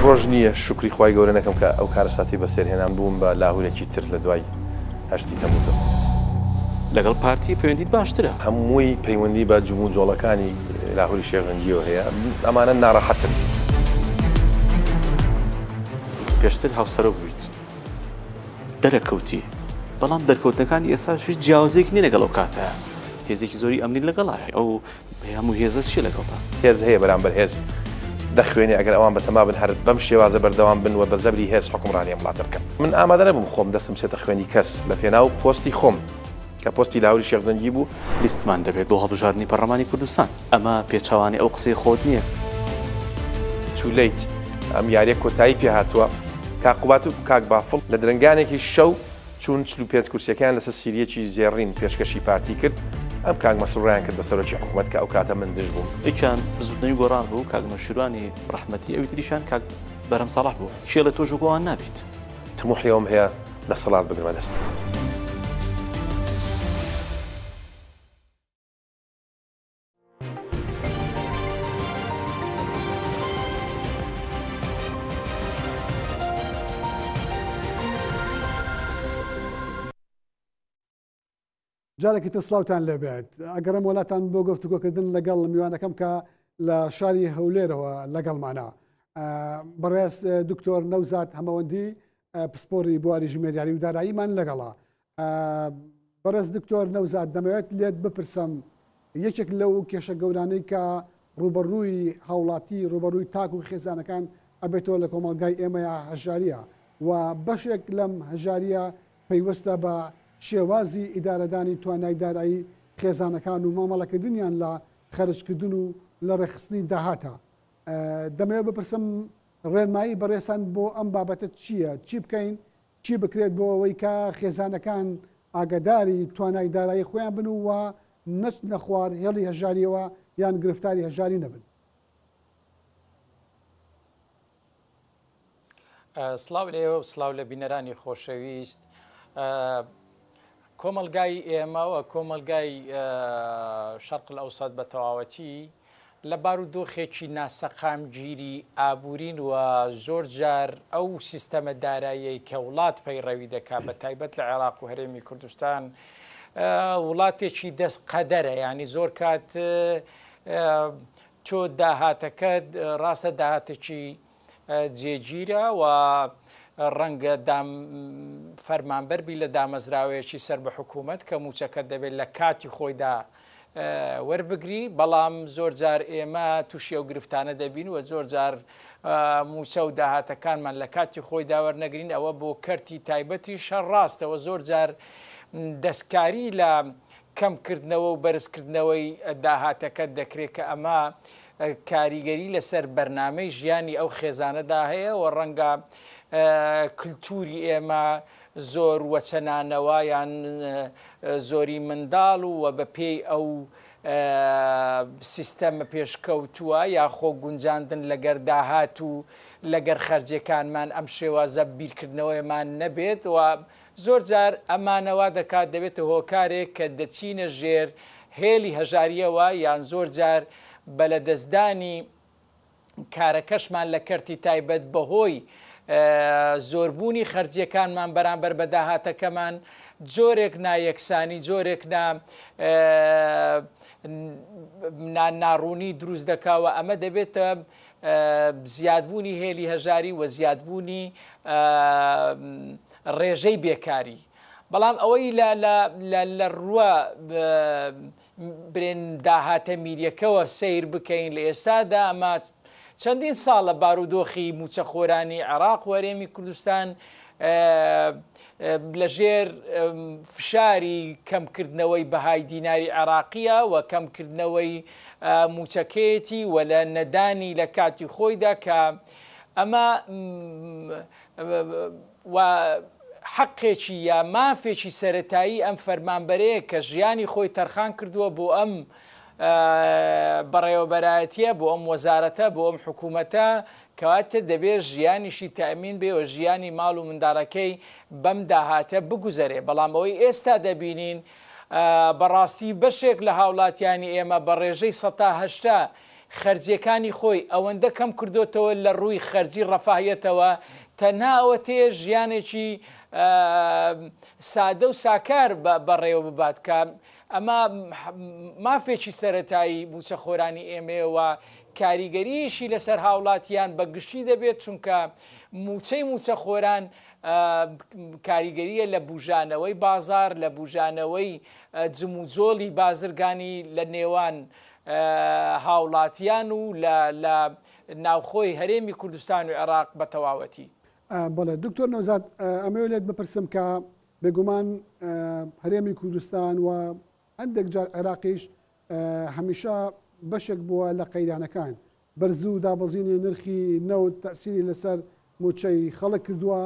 ڕۆژ نییە شوکری خوای گەورە نەکەم کە ئەو کارەساتی بەسێر هێنام بووم بە لاهورێکی تر لە دوای هەشتی تەموزەوە. لەگەڵ پارتی پەیوەندیت باشترە؟ هەمووی پەیوەندی بە جموجۆڵەکانی لاهوری شێخ جەنگیەوە هەیە، ئەمانە ناڕەحەتن. پێشتر هاوسەرۆک بوویت دەرەکەوتی، بەڵام دەرکەوتنەکانی ئێستاش هیچ جیاوازیەک نیە لەگەڵ ئەو کاتە، هێزێکی زۆری ئەمنیت لەگەڵایە، ئەو هەموو هێزە چیە لەگەڵتا؟ هێز هەیە بەرامبەر هێز دەخوێنێ، ئەگەر ئەوان بەتەما بن هەر بەم شێوازە بەردەوام بن و بە زەبری هێز حوکمڕانی ئەم وڵاتە بکەن. من ئامادە نەبووم خۆم دەستم بچێتە خوێنی کەس لە پێناو پۆستی خۆم کە پۆستی لاهوری شێخ جەنگی بوو. لیستمان دەبێت بۆ هەڵبژاردنی پەڕلەمانی کوردستان، ئەمە پێچەوانەی ئەو قسەی خۆت نییە؟ Too late ئەم یاریە کۆتایی پێهاتووە. کاک قوباد و کاک بافڵ لە درەنگانێکی شەو چوون 45 کورسیەکەیان لەسەر سیریەکی زێڕین پێشکەشی پارتی کرد، ئەم کاک مەسرورەیان کرد بە سەرۆکی حکومەت کە ئەو کاتە من دژ بووم. یەکیان بزوتنەوەی گۆڕان بوو، کاک نەوشیروانی ڕەحمەتی، ئەوی تریشیان کاک بەرهەم ساڵح بوو. کێ ئەڵێ تۆش وەکو ئەوان نابیت؟ تموحی ئەوەم هەیە دەسەڵات بگرمە دەست. جارێکی تر سلااوان لێبێت ئەگەرم وڵاتان بۆ گفتوگۆکردن لەگەڵ میوانەکەم کە لە شاری هەولێرەوە لەگەڵمانە بەڕێز دکتۆر نەوزاد هەمەوەندی پسپۆری بواری ژمێریاری و داراییمان لەگەڵا بەڕێز دکتۆر نەوزاد دەمەوێت لێت بپرسم یەکێک لەو کێشە گەورانەی کە ڕوبەڕووی هاوڵاتی ڕوبەڕووی تاک و خێزانەکان ئەبێتەوە لە کۆمەڵگای ئێمەیە هەژاریە و بەشێک لەم هەژاریە پەیوەستە بە شێوازی ئیدارەدانی توانای دارایی خێزانەکان و مامەڵەکردنیان لە خەرجکردن و لە ڕێکخستنی داهاتە دەمەوێت بپرسم ڕێنمایی بەڕێزتان بۆ ئەم بابەتە چییە؟ چی بکەین، چی بکرێت بۆ ئەوەی کە خێزانەکان ئاگاداری توانای دارایی خۆیان بن و نەچنە خوار هێڵی هەژارییەوە یان گرفتاری هەژاری نەبن؟ سڵاو لە ئێوە و سڵاو لە بینەرانی خۆشەویست. کۆمەڵگای ئێمە و کۆمەڵگای شەرق ئەوسەت بە تەواوەتی لە بارودۆخێکی ناسەقامگیری ئابوورین و زۆر جار ئەو سیستەمە داراییەی کە وڵات پەیڕەوی دەکات بە تایبەت لە عێراق و هەرێمی کوردستان وڵاتێکی دەست قەدەرە ینی زۆر کات تۆ داهاتەکەت ڕاستە داهاتێکی جێگیرە و. ڕەنگە دام فەرمانبەر بی لە دامەزراوەیەکی سەر بە حکوومەت کە مووچەکەت دەبێت لە کاتی خۆیدا وەربگری، بەڵام زۆر جار ئێمە تووشی ئەو گرفتانە دەبین و زۆر جار مووچە و داهاتەکانمان لە کاتی خۆیدا وەرنەگرین، ئەوە بۆ کەرتی تایبەتیش هەر ڕاستە و زۆر جار دەستکاری لە کەمکردنەوە و بەرزکردنەوەی داهاتەکەت دەکرێت کە ئەمە کاریگەری لەسەر بەرنامەی ژیانی ئەو خێزانەدا هەیە و ڕەنگە کلتوری ئێمە زۆر وەچەنانەوە یان زۆری منداڵ و بە پێی ئەو سیستەمە پێشکەوتووە یا خۆ گونجاندن لەگەر داهات و لەگەر خەرجەکانمان ئەم شێوازە بیرکردنەوەیمان نەبێت و زۆر جار ئەمانە وا دەکات دەبێتە هۆکارێک کە دەچینە ژێر هێلی هەژارییەوە یان زۆر جار بە لەدەستدانی کارەکەشمان لە کەرتی تایبەت بەهۆی زۆربوونی خەرجیەکانمان بەرامبەر بە داهاتەکەمان جۆرێک نایەکسانی جۆرێک نا ناڕوونی دروست دەکاوە ئەمە دەبێتە زیادبوونی هێلی هەژاری و زیادبوونی ڕێژەی بێکاری بەڵام ئەوەی لە ڕووە برێن داهاتە میریەکەوە سەیر بکەین لە ئێستادا ئەمە چەندین ساڵە بارودۆخی موچەخۆرانی عێراق و هەرێمی کوردستان لەژێر فشاری کەمکردنەوەی بەهای دیناری عێراقیە و کەمکردنەوەی موچەکەیەتی و لە نەدانی لە کاتی خۆیدا کە ئەمە و حەقێکی یا مافێکی سەرەتایی ئەم فەرمانبەرەیە کە ژیانی خۆی تەرخان کردووە بۆ ئەم بەڕێوەبەرایەتیە بۆ ئەم وەزارەتە بۆ ئەم حکوومەتە کەواتە دەبێت ژیانیشی تەئمین بێ و ژیانی ماڵ و منداڵەکەی بەم داهاتە بگوزەرێ بەڵام ئەوەی ئێستا دەبینین بەڕاستی بەشێک لە هاوڵاتیانی ئێمە بە ڕێژەی سەتا 80 خەرجیەکانی خۆی ئەوەندە کەم کردۆتەوە لە ڕووی خەرجی ڕەفاهیەتەوە تەنها ئەوەتەیە ژیانێکی سادە و ساکار بەڕێوە ببات کە ئەمە مافێکی سەرەتایی مووچەخۆرانی ئێمەیە و کاریگەرییشی لەسەر هاوڵاتیان بە گشتی دەبێت چونکە مووچەی مووچەخۆران کاریگەرییە لە بوژانەوەی بازار لە بوژانەوەی جموجۆڵی بازرگانی لە نێوان هاوڵاتیان و لە ناوخۆی هەرێمی کوردستان و عێراق بە تەواوەتی. بەڵێ دکتۆر نەوزاد ئەمەوێت لێت بپرسم کە بێگومان هەرێمی کوردستان و هەندێک جار عێراقیش هەمیشە بەشێک بووە لە قەیرانەکان بەرز و دابەزینی نرخی نەوت تەسیری لەسەر موچەی خەڵک کردووە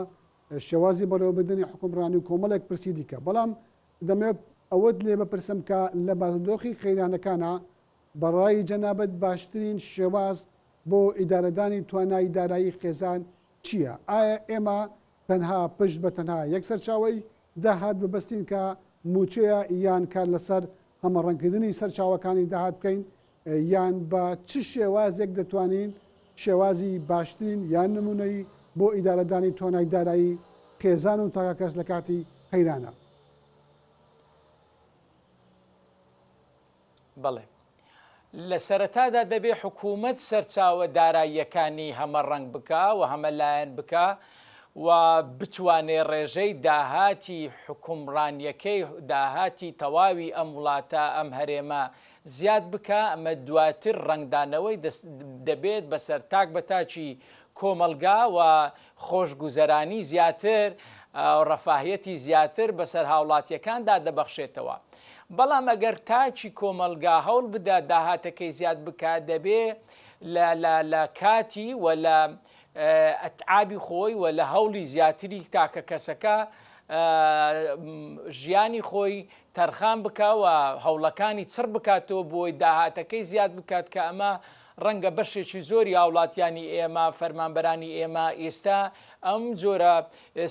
شێوازی بەڕێوەبردنی حکومڕانی و کۆمەڵێک پرسی دیکە بەڵام دەمەوێت ئەوەت لێ بپرسم کە لە بارودۆخی قەیرانەکانا بەڕای جەنابت باشترین شێواز بۆ ئیدارەدانی توانای دارایی خێزان چییە؟ ئایا ئێمە تەنها پشت بە تەنها یەک سەرچاوەی داهات ببەستین کە مووچەیە یان کار لەسەر هەمەڕەنگکردنی سەرچاوەکانی داهات بکەین یان بە چ شێوازێک دەتوانین شێوازی باشترین یان نموونەیی بۆ ئیدارەدانی توانای دارایی خێزان و تاکەکەس لە کاتی قەیرانە؟ بەڵێ. لە سەرەتادا دەبێ حکوومەت سەرچاوە داراییەکانی هەمەڕەنگ بکا و هەمەلایەن بکا و بتوانێ ڕێژەی داهاتی حوکمڕانییەکەی، داهاتی تەواوی ئەم وڵاتە، ئەم هەرێمە زیاد بکا، ئەمە دواتر ڕەنگدانەوەی دەبێت بەسەر تاک بە تاکی کۆمەڵگا و خۆشگوزەرانی زیاتر، ڕەفاهیەتی زیاتر بەسەر هاوڵاتیەکاندا دەبەخشێتەوە. بەڵام ئەگەر تاکی کۆمەڵگا هەوڵ بدات داهاتەکەی زیاد بکات دەبێ لە لە لە کاتی و لە ئەتعابی خۆی و لە هەوڵی زیاتری تاکە کەسەکە ژیانی خۆی تەرخان بکا و هەوڵەکانی چڕ بکاتەوە بۆی داهاتەکەی زیاد بکات کە ئەمە ڕەنگە بەشێکی زۆری هاوڵاتیانی ئێمە، فەرمانبەرانی ئێمە ئێستا ئەم جۆرە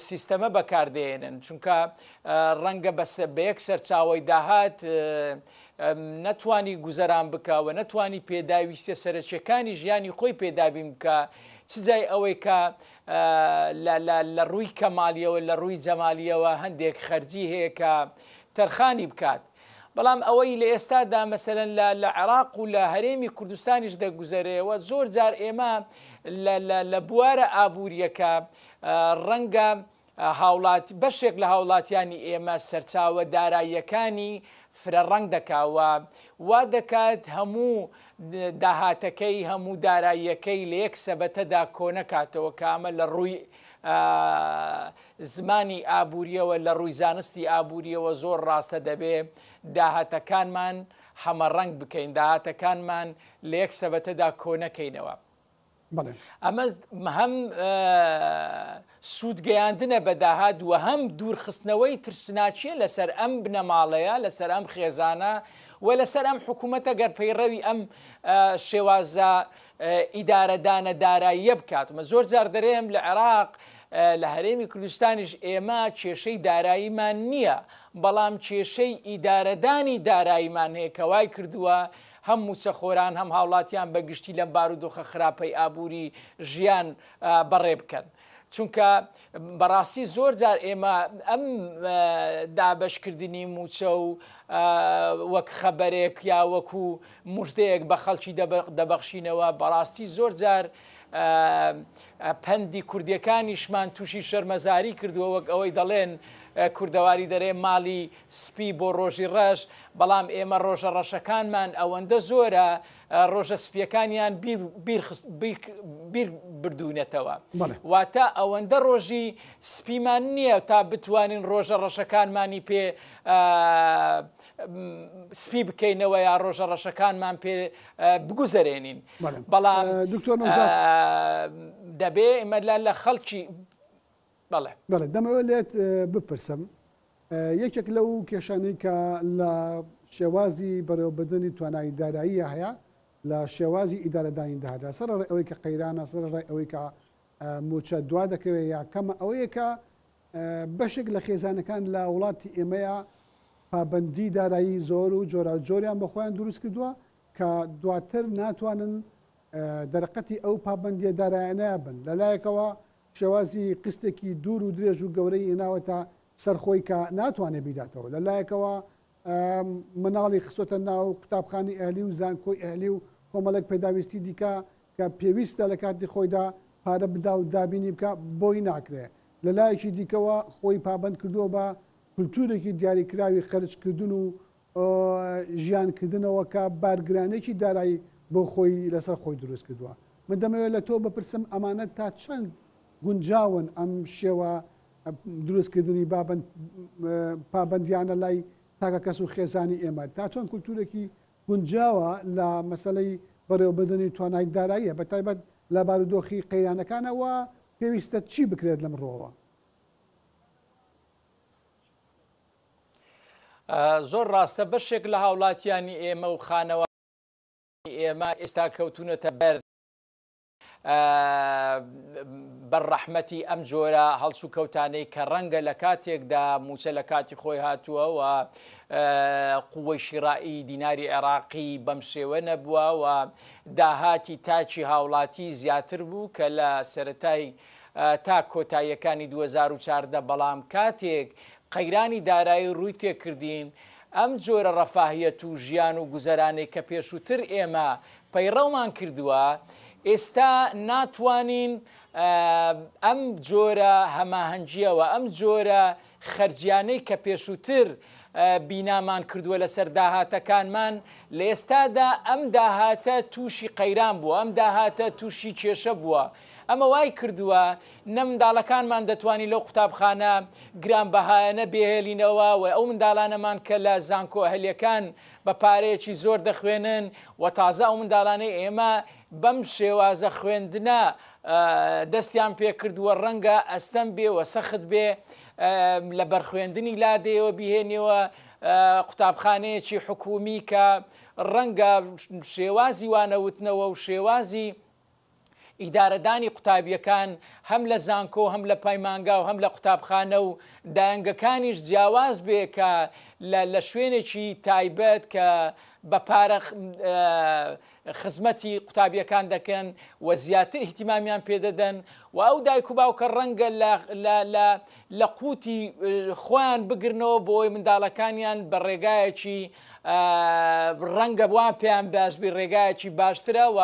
سیستەمە بەکاردێنن، چونکە ڕەنگە بە یەک سەرچاوەی داهات نەتوانی گوزەران بکا و نەتوانی پێداویستیە سەرەکیەکانی ژیانی خۆی پێدابین بکا، چ جای ئەوەی کە لە ڕووی کەمالیەوە لە ڕووی جەمالیەوە هەندێک خەرجی هەیە کە تەرخانی بکات. بەڵام ئەوەی لە ئێستادا مەسەلەن لە لە عێراق و لە هەرێمی کوردستانیش دەگوزەرێ و زۆر جار ئێمە لە بوارە ئابووریەکە ڕەنگە هاوڵاتی بەشێک لە هاوڵاتیانی ئێمە سەرچاوە داراییەکانی فرە ڕەنگ دەکا و وا دەکات هەموو داهاتەکەی هەموو داراییەکەی لە یەک سەبەتەدا کۆنەکاتەوە کە ئەمە لە ڕووی زمانی ئابووریەوە لە ڕووی زانستی ئابووریەوە زۆر ڕاستە دەبێ داهاتەکانمان هەمەڕەنگ بکەین داهاتەکانمان لە یەک سەبەتەدا کۆنەکەینەوە. ئەمە هەم سوود گەیاندنە بە داهات و هەم دوورخستنەوەی ترسناکیە لەسەر ئەم بنەماڵەیە لەسەر ئەم خێزانە و لەسەر ئەم حکوومەتە گەر پەیڕەوی ئەم شێوازە ئیدارەدانە داراییە بکات مە زۆر جار دەرێم لە عێراق لە هەرێمی کوردستانیش ئێمە کێشەی داراییمان نییە بەڵام کێشەی ئیدارەدانی داراییمان هەیە کە وای کردووە هەم مووچەخۆران هەم هاوڵاتیان بە گشتی لەم بارودۆخە خراپەی ئابووری ژیان بەڕێ بکەن. چونکە بەڕاستی زۆر جار ئێمە ئەم دابەشکردنی مووچە و وەک خەبەرێک یا وەکو مژدەیەک بە خەڵکی دەبەخشینەوە بەڕاستی زۆر جار پەندی کوردیەکانیشمان تووشی شەرمەزاری کردووە وەک ئەوەی دەڵێن کوردەواری دەرێ ماڵی سپی بۆ ڕۆژی ڕەش، بەڵام ئێمە ڕۆژە ڕەشەکانمان ئەوەندە زۆرە ڕۆژە سپیەکانیان بیر بردوونەتەوە. واتە ئەوەندە ڕۆژی سپیمان نییە تا بتوانین ڕۆژە ڕەشەکانمانی پێ سپی بکەینەوە یا ڕۆژە ڕەشەکانمان پێ بگوزەرێنین. بەڵام دەبێ ئێمە لە خەڵکی بەڵێ. بەڵێ دەمەوێت لێت بپرسم یەکێک لەو کێشانەی کە لە شێوازی بەڕێوەبردنی توانای داراییە هەیە لە شێوازی ئیدارەدانی داهاتە سەرەڕای ئەوەی کە قەیرانە سەرەڕای ئەوەی کە موچە دوا دەکەوێت یا کەمە ئەوەیە کە بەشێک لە خێزانەکان لە وڵاتی ئێمەیە پابندی دارایی زۆر و جۆراوجۆریان بە خۆیان دروست کردووە کە دواتر ناتوانن دەرەقەتی ئەو پابندیە دارایانە بن لەلایەکەوە شێوازی قیستێکی دوور و درێژ و گەورەی هێناوەتە سەر خۆی کە ناتوانێت بیداتەوە. لە لایەکەوە مناڵی خستۆتە ناو قوتابخانی ئەهلی و زانکۆی ئەهلی و کۆمەڵێک پێداویستی دیکە کە پێویستە لە کاتی خۆیدا پارە بدا و دابینی بکا بۆی ناکرێ. لە لایەکی دیکەوە خۆی پابەند کردووە بە کولتوورێکی دیاریکراوی خەرجکردن و ژیانکردنەوە کە بارگرانیەکی دارایی بۆ خۆی لەسەر خۆی دروست کردووە. من دەمەوێت لە تۆ بپرسم ئەمانە تا چەند گونجاون ئەم شێوە دروستکردنی پابەندیانە لای تاکە کەس و خێزانی ئێمە تا چۆن کولتورێکی گونجاوە لە مەسەلەی بەڕێوەبردنی توانای داراییە بە تایبەت لە بارودۆخی قەیرانەکانەوە پێویستە چی بکرێت لەم ڕووەوە؟ زۆر ڕاستە بەشێک لە هاوڵاتیانی ئێمە و خانەوادەی ئێمە ئێستا کەوتونەتە بەر بەر ڕەحمەتی ئەم جۆرە هەڵسوکەوتانەی کە ڕەنگە لە کاتێکدا موچە لە کاتی خۆی هاتووە و قوەی شیڕایی دیناری عێراقی بەم شێوە نەبووە و داهاتی تاکی هاوڵاتی زیاتر بوو کە لە سەتای تا کۆتاییەکانی 2014 بەڵام کاتێک قەیرانی دارایی ڕووی تێکردین، ئەم جۆرە ڕەفاهیەت و ژیان و گوزەرانەی کە پێشووتر ئێمە پەیڕەومان کردووە، ئێستا ناتوانین ئەم جۆرە هەماهەنگییەوە، ئەم جۆرە خەرجیانەی کە پێشووتر بینامان کردووە لەسەر داهاتەکانمان، لە ئێستادا ئەم داهاتە تووشی قەیران بووە، ئەم داهاتە تووشی کێشە بووە. ئەمە وای کردووە نە منداڵەکانمان دەتوانین لەو قوتابخانە گرانبەهایانە بێهێلینەوە و ئەو منداڵانەمان کە لە زانکۆ ئەهلیەکان بە پارەیەکی زۆر دەخوێنن و تازە ئەو منداڵانەی ئێمە بەم شێوازە خوێندنە دەستیان پێکردووە ڕەنگە ئەستەم بێ و سەخت بێ لە بەرخوێندنی لادێیەوە بیهێنیەوە قوتابخانەیەکی حکومی کە ڕەنگە شێوازی وانەوتنەوە و شێوازی ئیدارەدانی قوتابیەکان هەم لە زانکۆ هەم لە پەیمانگا و هەم لە قوتابخانە و دایەنگەکانیش جیاواز بێ کە لە لە شوێنێکی تایبەت کە بە پارە خزمەتی قوتابیەکان دەکەن و زیاتر ئیهتیمامیان پێ دەدەن و ئەو دایک و باوکە ڕەنگە لە لە لە لە قوتی خۆیان بگرنەوە بۆی منداڵەکانیان بە ڕێگایەکی ڕەنگە وان پێیان باش بی ڕێگایەکی باشترە و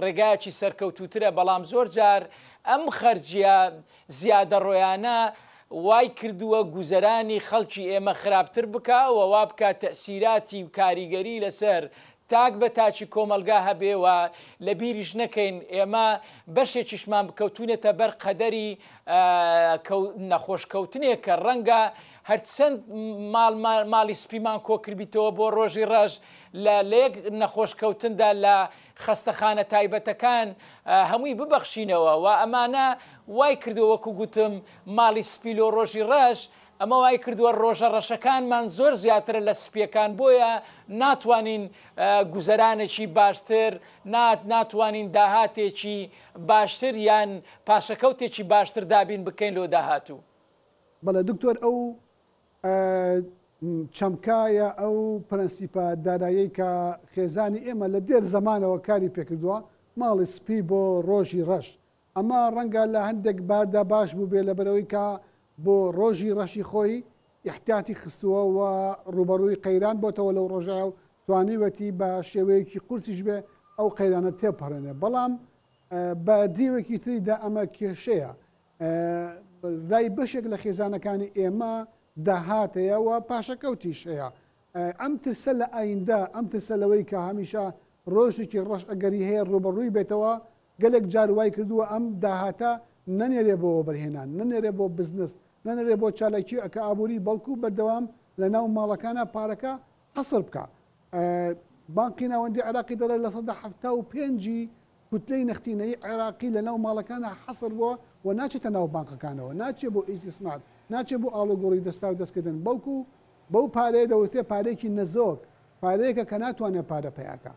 ڕێگایەکی سەرکەوتووترە بەڵام زۆر جار ئەم خەرجیە زیادەڕۆیانە وای کردووە گوزەرانی خەڵکی ئێمە خراپتر بکا و وا بکا تەئسیراتی و کاریگەری لەسەر تاک بە تاکی کۆمەڵگا هەبێ و لە بیریش نەکەین ئێمە بەشێکیشمان بکەوتوینەتە بەر قەدەری نەخۆش کەوتنێک کە ڕەنگە هەرچەند ماڵ ماڵی سپیمان کۆکردبیتەوە بۆ ڕۆژی ڕەش لە لە یەک نەخۆش کەوتندا لە خەستەخانە تایبەتەکان هەمووی ببەخشینەوە و ئەمانە وای کردووە وەکو گوتم ماڵی سپی لۆ ڕۆژی ڕەش ئەمە وای کردووە ڕۆژە ڕەشەکانمان زۆر زیاترە لە سپیەکان بۆیە ناتوانین گوزەرانێکی باشتر ناتوانین داهاتێکی باشتر یان پاشەکەوتێکی باشتر دابین بکەین لۆ داهاتوو. بەڵێ دکتۆر ئەو چەمکە یا ئەو پرەنسیپە داراییەی کە خێزانی ئێمە لە دێر زەمانەوە کاری پێکردووە ماڵی سپی بۆ ڕۆژی ڕەش ئەمە ڕەنگە لە هەندێک باردا باش بووبێ لەبەرئەوەی کە بۆ ڕۆژی ڕەشی خۆی ئیحتیاتی خستووە و ڕووبەڕووی قەیران بۆتەوە لەو ڕۆژە و توانیوێتی بە شێوەیەکی قورسیش بێ ئەو قەیرانە تێپەڕێنێ بەڵام بە دیوێکی تریدا ئەمە کێشەیە لای بەشێک لە خێزانەکانی ئێمە داهات هەیە و پاشەکەوتیش هەیە ئەم ترسە لە ئایندە ئەم ترسە لەوەی کە هەمیشە ڕۆژێکی ڕەش ئەگەری هەیە ڕووبەڕووی بێتەوە گەلێک جار وای کردووە ئەم داهاتە نەنێرێ بۆ وەبەرهێنان، نەنێرێ بۆ بزنس، نەنێرێ بۆ چالاکییەکە ئابووری، بەڵکو بەردەوام لە ناو ماڵەکانا پارەکە حەسر بکا. بانقی ناوەندی عێراقی دەڵێ 75% ی کوتلەی نەختینەیی عێراقی لە ناو ماڵەکانا حەسر بووە و ناچێتە ناو بانقەکانەوە، ناچێ بۆ ئیستیسمار، ناچێ بۆ ئاڵوگۆڕی دەستاو دەست کردن، بەڵکو بەو پارەیە دەوترێ پارەیەکی نەزۆک، پارەیەکە کە ناتوانێ پارە پەیا کا.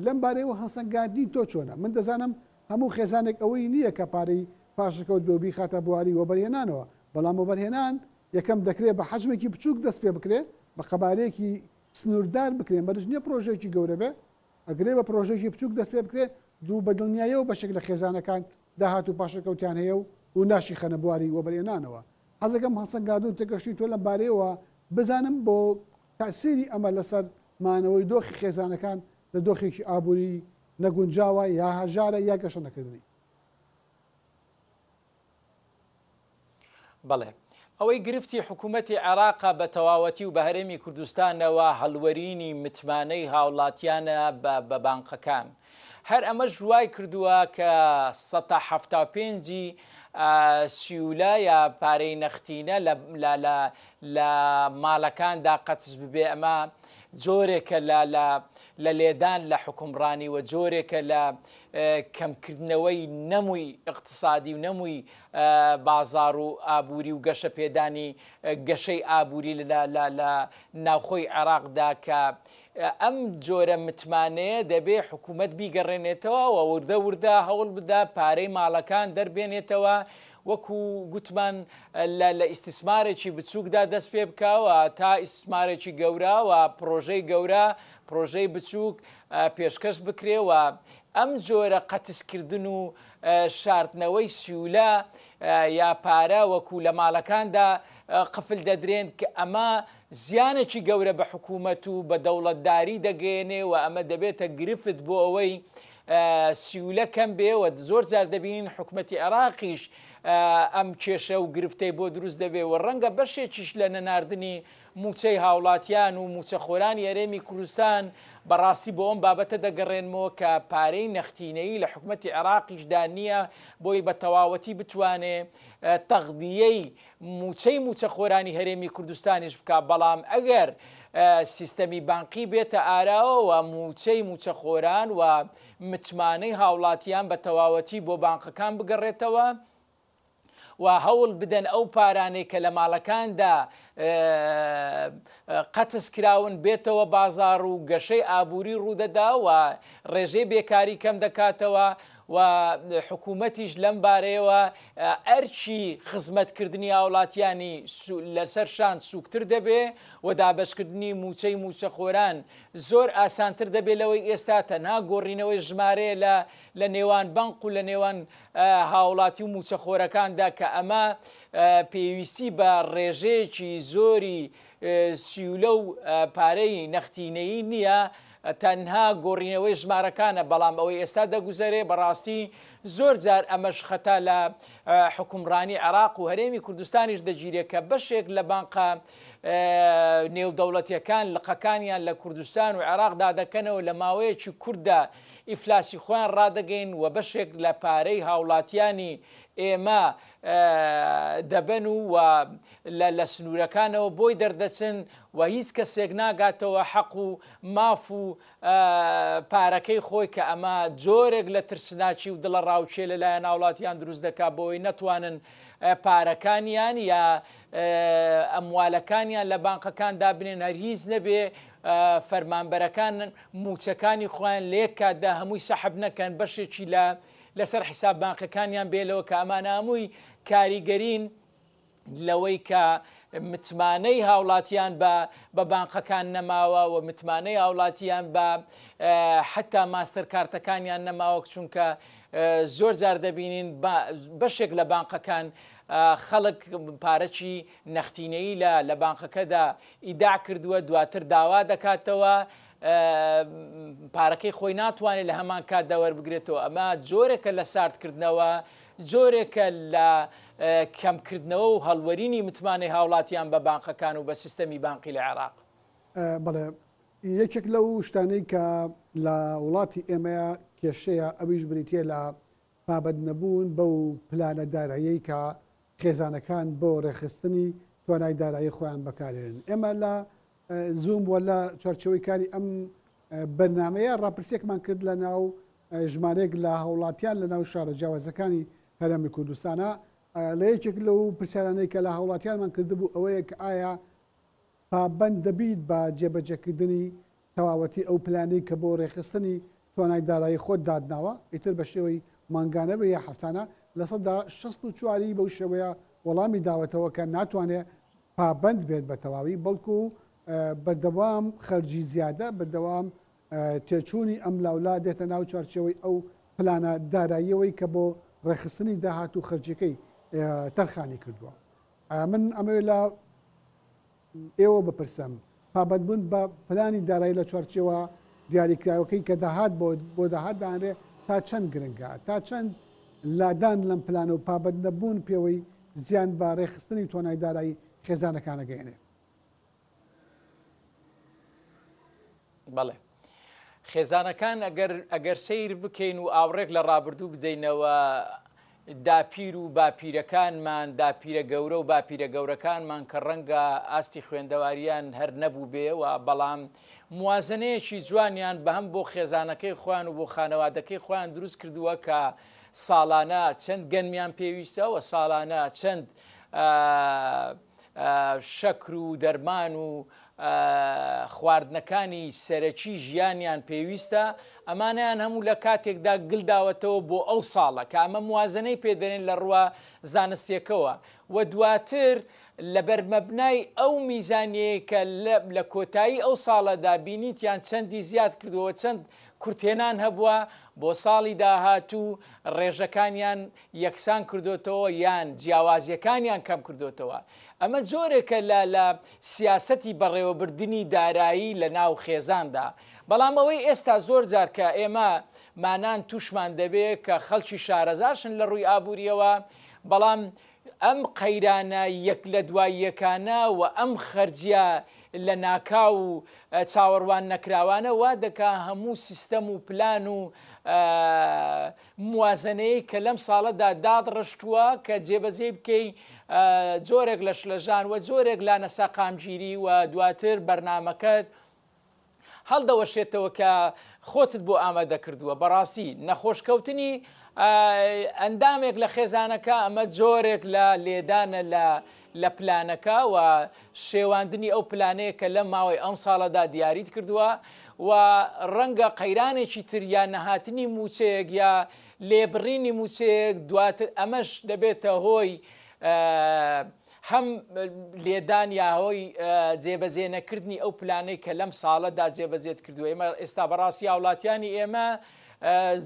لەم بارەیەوە هەڵسەنگاندنی تۆ چۆنە؟ من دەزانم هەموو خێزانێک ئەوەی نییە کە پارەی پاشەکەوت بێ و بیخاتە بواری وەبەرهێنانەوە، بەڵام وەبەرهێنان یەکەم دەکرێ بە حەجمێکی بچووک دەست پێ بکرێ، بە قەبارەیەکی سنووردار بکرێ، مەرج نییە پرۆژەیەکی گەورە بێ، ئەگرێ بە پرۆژەیەکی بچووک دەست پێ بکرێ، دوو بە دڵنیاییەوە بەشێک لە خێزانەکان داهات و پاشەکەوتیان هەیە و و ناشیخەنە بواری وەبەرهێنانەوە. حەزەکەم هەڵسەنگاندن و تێگەشتنی تۆ لەم بارەیەوە بزانم بۆ تەئسیری ئەمە لەسەر مانەوەی دۆخی خێزانەکان لە دۆخێکی ئابووری نەگونجاوە یا هەژارە یا گەشە نەکردنی. بەڵێ. ئەوەی گرفتی حکوومەتی عێراقە بە تەواوەتی و بە هەرێمی کوردستانەوە هەڵوەرینی متمانەی هاوڵاتیانە بە بە بانقەکان. هەر ئەمەش وای کردووە کە سەتا 75 ی سیولە یا پارەی نەختینە لە لە لە لە ماڵەکاندا قەتس ببێ ئەمە جۆرێکە لە لە لە لێدان لە حوکمڕانی و جۆرێکە لە کەمکردنەوەی نەمووی ئیقتسادی و نەمووی بازاڕ و ئابووری و گەشە پێدانی گەشەی ئابووری لە لە لە ناوخۆی عێراقدا کە ئەم جۆرە متمانەیە دەبێ حکوومەت بیگەڕێنێتەوە و وردە وردە هەوڵ بدا پارەی ماڵەکان دەربێنێتەوە وەکو گوتمان لە لە ئیستیسمارێکی بچووکدا دەست پێ بکا و تا ئیستیسمارێکی گەورە و پڕۆژەی گەورە، پڕۆژەی بچووک پێشکەش بکرێ و ئەم جۆرە قەتسکردن و شاردنەوەی سیولە یا پارە وەکو لە ماڵەکاندا قفل دەدرێن کە ئەمە زیانێکی گەورە بە حکوومەت و بە دەوڵەتداری دەگەیەنێ و ئەمە دەبێتە گرفت بۆ ئەوەی سیولە کەم بێ و زۆر جار دەبینین حکومەتی عێراقیش ئەم کێشە و گرفتەی بۆ دروست دەبێ و ڕەنگە بەشێکیش لە نەناردنی مووچەی هاوڵاتیان و مووچەخۆرانی هەرێمی کوردستان بەڕاستی بۆ ئەم بابەتە دەگەڕێنمەوە کە پارەی نەختینەیی لە حکومەتی عێراقیشدا نییە بۆی بە تەواوەتی بتوانێ تەغدیەی مووچەی مووچەخۆرانی هەرێمی کوردستانیش بکا، بەڵام ئەگەر سیستەمی بانقی بێتە ئاراوە و مووچەی مووچەخۆران و متمانەی هاوڵاتیان بە تەواوەتی بۆ بانقەکان بگەڕێتەوە و هەوڵ بدەن ئەو پارانەی کە لە ماڵەکاندا قەتس کراون بێتەوە بازاڕ و گەشەی ئابووری ڕوودەدا و ڕێژەی بێکاری کەم دەکاتەوە. و حکوومەتیش لەم بارەیەوە ئەرکی خزمەتکردنی هاوڵاتیانی لەسەر شان سووکتر دەبێ و دابەشکردنی مووچەی مووچەخۆران زۆر ئاسانتر دەبێ لەوەی ئێستا تەنها گۆڕینەوەی ژمارەیە لە لە نێوان بەنق و لە نێوان هاوڵاتی و مووچەخۆرەکاندا کە ئەمە پێویستی بە ڕێژەیەکی زۆری سیولە و پارەی نەختینەیی نییە، تەنها گۆڕینەوەی ژمارەکانە، بەڵام ئەوەی ئێستا دەگوزەرێ بەڕاستی زۆر جار ئەمەش خەتا لە حوکمڕانی عێراق و هەرێمی کوردستانیش دەگیرێ کە بەشێک لە بانقە نێودەوڵەتیەکان لقەکانیان لە کوردستان و عێراقدا دەکەنەوە لە ماوەیەکی کورتدا ئیفلاسی خۆیان ڕادەگەین و بەشێک لە پارەی هاوڵاتیانی ئێمە دەبەن و لە سنوورەکانەوە بۆی دەردەچن و هیچ کەسێک ناگاتەوە حەق و ماف و پارەکەی خۆی کە ئەمە جۆرێک لە ترسناکی و دڵەڕاوکێ لەلایەن هاوڵاتیان دروست دەکات بۆی نەتوانن پارەکانیان یا ئەموالەکانیان لە بانقەکان دابنێن هەر هیچ نەبێ فەرمانبەرەکان موچەکانی خۆیان لە یەک کاتدا هەمووی سەحب نەکەن بەشێکی لە لەسەر حیساب بانقەکانیان بێلەوە کە ئەمانە هەمووی کاریگەرین لەوەی کە متمانەی هاوڵاتیان بە بە بانقەکان نەماوە و متمانەی هاوڵاتیان بە حتا ماستەر کارتەکانیان نەماوە چونکە زۆر جار دەبینین بەشێک لە بانقەکان خەڵک پارەکی نەختینەیی لە لە بانقەکەدا ئیداع کردووە دواتر داوا دەکاتەوە پارەکەی خۆی ناتوانێت لە هەمان کاتدا وەربگرێتەوە ئەمە جۆرێکە لە ساردکردنەوە جۆرێکە لە کەمکردنەوە و هەڵوەرینی متمانەی هاوڵاتیان بە بانقەکان و بە سیستەمی بانقی لە عێراق. بەڵێ یەکێک لەو شتانەی کە لە وڵاتی ئێمەیە کێشەیە ئەویش بریتییە لە پابەند نەبوون بەو پلانە داراییەی کە خێزانەکان بۆ ڕێکخستنی توانای دارایی خۆیان بەکارێنن. ئێمە لە زووم وە لە چوارچێوەی کاری ئەم بەرنامەیە ڕاپرسیەکمان کرد لە ناو ژمارەیەک لە هاوڵاتیان لە ناو شارە جیاوازەکانی هەرێمی کوردستانە لە یەکێک لەو پرسیارانەی کە لە هاوڵاتیانمان کردبوو ئەوەیە کە ئایا پابەند دەبیت بە جێبەجێکردنی تەواوەتی ئەو پلانەی کە بۆ ڕێکخستنی توانای دارایی خۆت داتناوە، ئیتر بە شێوەی مانگانە بێ یا هەفتانە، 64% ی بەو شێوەیە وەڵامی داوەتەوە کە ناتوانێ پابەند بێت بە تەواوی، بەڵکو بەردەوام خەرجی زیادە، بەردەوام تێچوونی ئەملاولا دێتە ناو چوارچێوەی ئەو پلانە داراییەوەی کە بۆ ڕێکخستنی داهات و خەرجیەکەی تەرخانی کردووە. من ئەمەوێ لە ئێوە بپرسم، پابەندبوون بە پلانی دارایی لە چوارچێوە دیاریکراوەکەی کە داهات بۆ بۆ داهات دانرێ تا چەند گرنگە؟ تا چەند لادان لەم پلانە و پابەندنەبوون پێوەی زیان بە ڕێکخستنی توانای دارایی خێزانەکان ئەگەیەنێ؟ بەڵێ. خێزانەکان ئەگەر ئەگەر سەیر بکەین و ئاوڕێک لە ڕابردوو بدەینەوە داپیر و باپیرەکانمان داپیرە گەورە و باپیرە گەورەکانمان کە ڕەنگە ئاستی خوێندەواریان هەر نەبوو بێ و بەڵام موازنەیەکی جوانیان بە هەم بۆ خێزانەکەی خۆیان و بۆ خانەوادەکەی خۆیان دروست کردووە کە ساڵانە چەند گەنمیان پێویستە و ساڵانە چەند شەکر و دەرمان و خواردنەکانی سەرەکی ژیانیان پێویستە، ئەمانەیان هەموو لە کاتێکدا گل داوەتەوە بۆ ئەو ساڵە کە ئەمە موازنەی پێ دەنێن لە ڕووە زانستیەکەوە و دواتر لەبەر مەبنای ئەو میزانیەیە کە لە کۆتایی ئەو ساڵەدا بینیتیان چەندی زیاد کردووە چەند کورتهێنان هەبووە بۆ ساڵی داهاتوو ڕێژەکانیان یەکسان کردۆتەوە یان جیاوازیەکانیان کەم کردۆتەوە ئەمە جۆرێکە لە لە سیاسەتی بەڕێوەبردنی دارایی لە ناو خێزاندا بەڵام ئەوەی ئێستا زۆر جار کە ئێمە مانان توشمان دەبێ کە خەڵکی شارەزاشن لە ڕووی ئابووریەوە بەڵام ئەم قەیرانە یەک لە دوای یەکانە و ئەم خەرجیە لە ناکاو و چاوەڕوان نەکراوانە وا دەکا هەموو سیستەم و پلان و موازنەیەی کە لەم ساڵەدا دادڕشتووە کە جێبەجێی بکەی جۆرێک لە شلەژان و جۆرێک لە نەسەقامگیری و دواتر بەرنامەکەت هەڵدەوەشێتەوە کە خۆتت بۆ ئامادە کردووە بەڕاستی نەخۆشکەوتنی ئەندامێک لە خێزانەکە ئەمە جۆرێک لە لێدانە لە لە پلانەکە و شێواندنی ئەو پلانەیە کە لەم ماوەی ئەم ساڵەدا دیاریت کردووە و ڕەنگە قەیرانێکی تر یا نەهاتنی مووچەیەک یا لێبڕینی مووچەیەک دواتر ئەمەش دەبێتە هۆی هەم لێدان یا هۆی جێبەجێ نەکردنی ئەو پلانەی کە لەم ساڵەدا جێبەجێت کردووە. ئێمە ئێستا بەڕاستی هاوڵاتیانی ئێمە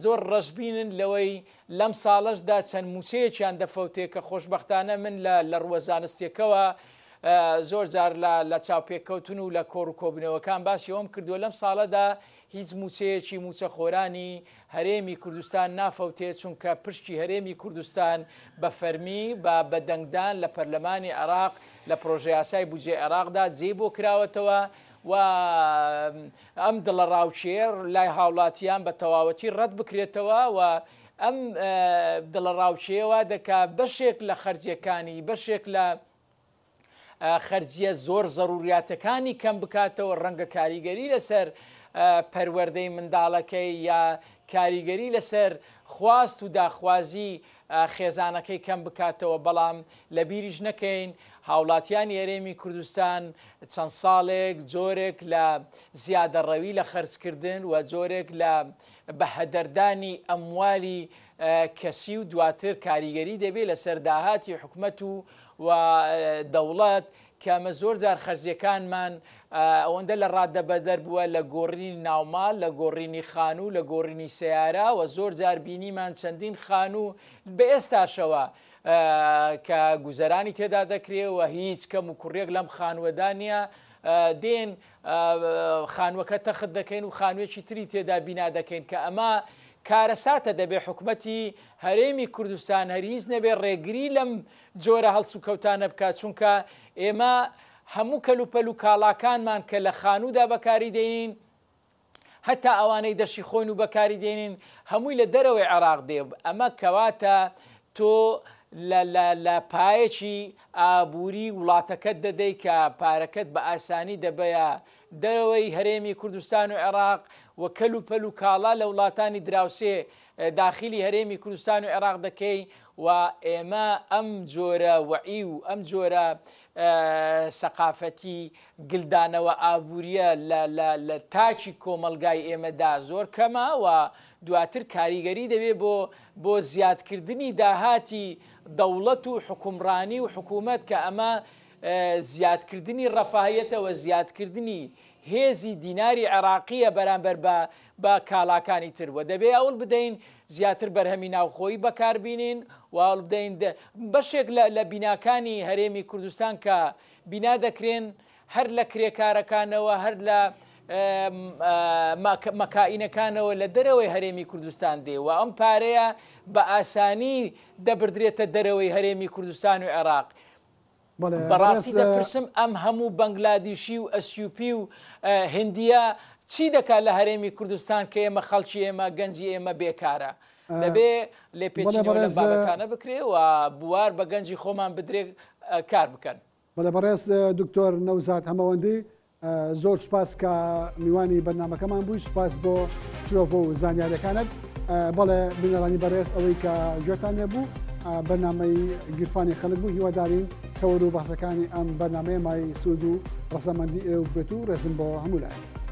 زۆر ڕەشبینن لەوەی لەم ساڵەشدا چەند مووچەیەکیان دەفەوتێ کە خۆشبەختانە من لە لە ڕووە زانستیەکەوە زۆر جار لە لە چاوپێکەوتن و لە کۆڕ و کۆبوونەوەکان باسی ئەوەم کردووە لەم ساڵەدا هیچ مووچەیەکی مووچەخۆرانی هەرێمی کوردستان نافەوتێ چونکە پشکی هەرێمی کوردستان بە فەرمی بە بە دەنگدان لە پەرلەمانی عێراق لە پرۆژەیاسای بودجەی عێراقدا جێی بۆ کراوەتەوە و ئەم دڵەڕاوکێیە لای هاوڵاتیان بە تەواوەتی ڕەت بکرێتەوە و ئەم دڵەڕاوکێیە وا دەکا بەشێک لە خەرجیەکانی بەشێک لە خەرجیە زۆر زەروریاتەکانی کەم بکاتەوە ڕەنگە کاریگەری لەسەر پەروەردەی منداڵەکەی یا کاریگەری لەسەر خواست و داخوازی خێزانەکەی کەم بکاتەوە بەڵام لەبیریش نەکەین هاوڵاتیانی هەرێمی کوردستان چەند ساڵێک جۆرێک لە زیادەڕەوی لە خەرجکردن و جۆرێک لە بەهەدەردانی ئەموالی کەسی و دواتر کاریگەری دەبێت لەسەر داهاتی حکومەت و و دەوڵەت کە ئەمە زۆر جار خەرجیەکانمان ئەوەندە لە ڕاددە بەدەر بووە لە گۆڕینی ناوماڵ لە گۆڕینی خانوو لە گۆڕینی سەیارە و زۆر جار بینیمان چەندین خانوو بە ئێستاشەوە کە گوزەرانی تێدا دەکرێ و هیچ کەم و کوڕێک لەم خانووەدا نییە دێن خانووەکە تەخت دەکەین و خانوویەکی تری تێدا بینا دەکەین کە ئەمە کارەساتە دەبێ حکومەتی هەرێمی کوردستان هەرهیچ نەبێ ڕێگری لەم جۆرە هەڵسوکەوتانە بکات چونکە ئێمە هەموو کەلوپەل و کاڵاکانمان کە لە خانوودا بەکاری دێنین هەتا ئەوانەی دەشی خۆین و بەکاری دێنین هەمووی لە دەرەوەی عێراق دێ ئەمە کەواتە تۆ لە لە لە پایەکی ئابووری وڵاتەکەت دەدەی کە پارەکەت بە ئاسانی دەبەیە دەرەوەی هەرێمی کوردستان و عێراق و کەل و پەل و کاڵا لە وڵاتانی دراوسێ داخیلی هەرێمی کوردستان و عێراق دەکەی و ئێمە ئەم جۆرە وەعی و ئەم جۆرە سەقافەتی گلدانەوە ئابووریە لە تاکی کۆمەڵگای ئێمەدا زۆر کەمە و دواتر کاریگەری دەبێ بۆ بۆ زیادکردنی داهاتی دەوڵەت و حکومڕانی و حکوومەت کە ئەمە زیادکردنی ڕەفاهیەتە و زیادکردنی هێزی دیناری عێراقییە بەرامبەر بە بە کاڵاکانی تر و دەبێ هەوڵ بدەین زیاتر بەرهەمی ناوخۆیی بەکاربینین و هەوڵ بدەین بەشێک لە لە بیناکانی هەرێمی کوردستان کە بینا دەکرێن هەر لە کرێکارەکانەوە هەر لە مەکائینەکانەوە لە دەرەوەی هەرێمی کوردستان دێ و ئەم پارەیە بە ئاسانی دەبردرێتە دەرەوەی هەرێمی کوردستان و عێراق بەڕاستی دەپرسم ئەم هەموو بەنگلادیشی و ئەسیوپی و هندیە چی دەکات لە هەرێمی کوردستان کە ئێمە خەڵکی ئێمە گەنجی ئێمە بێکارە دەبێ لێپێچینەوە لەم بابەتانە بکرێ و بوار بە گەنجی خۆمان بدرێ کار بکەن. بەڵێ بەڕێز دکتۆر نەوزاد هەمەوەندی زۆر سوپاس کە میوانی بەرنامەکەمان بووی سوپاس بۆ شرۆڤە و زانیاریەکانت بەڵێ بینەرانی بەڕێز ئەوەی کە گوێتان لێبوو بەرنامەی گیرفانی خەڵک بوو هیوادارین تەوەر و باسەکانی ئەم بەرنامەیە مای سوود و ڕەزامەندی ئێوە بێت و ڕێزم بۆ هەموو لایەک.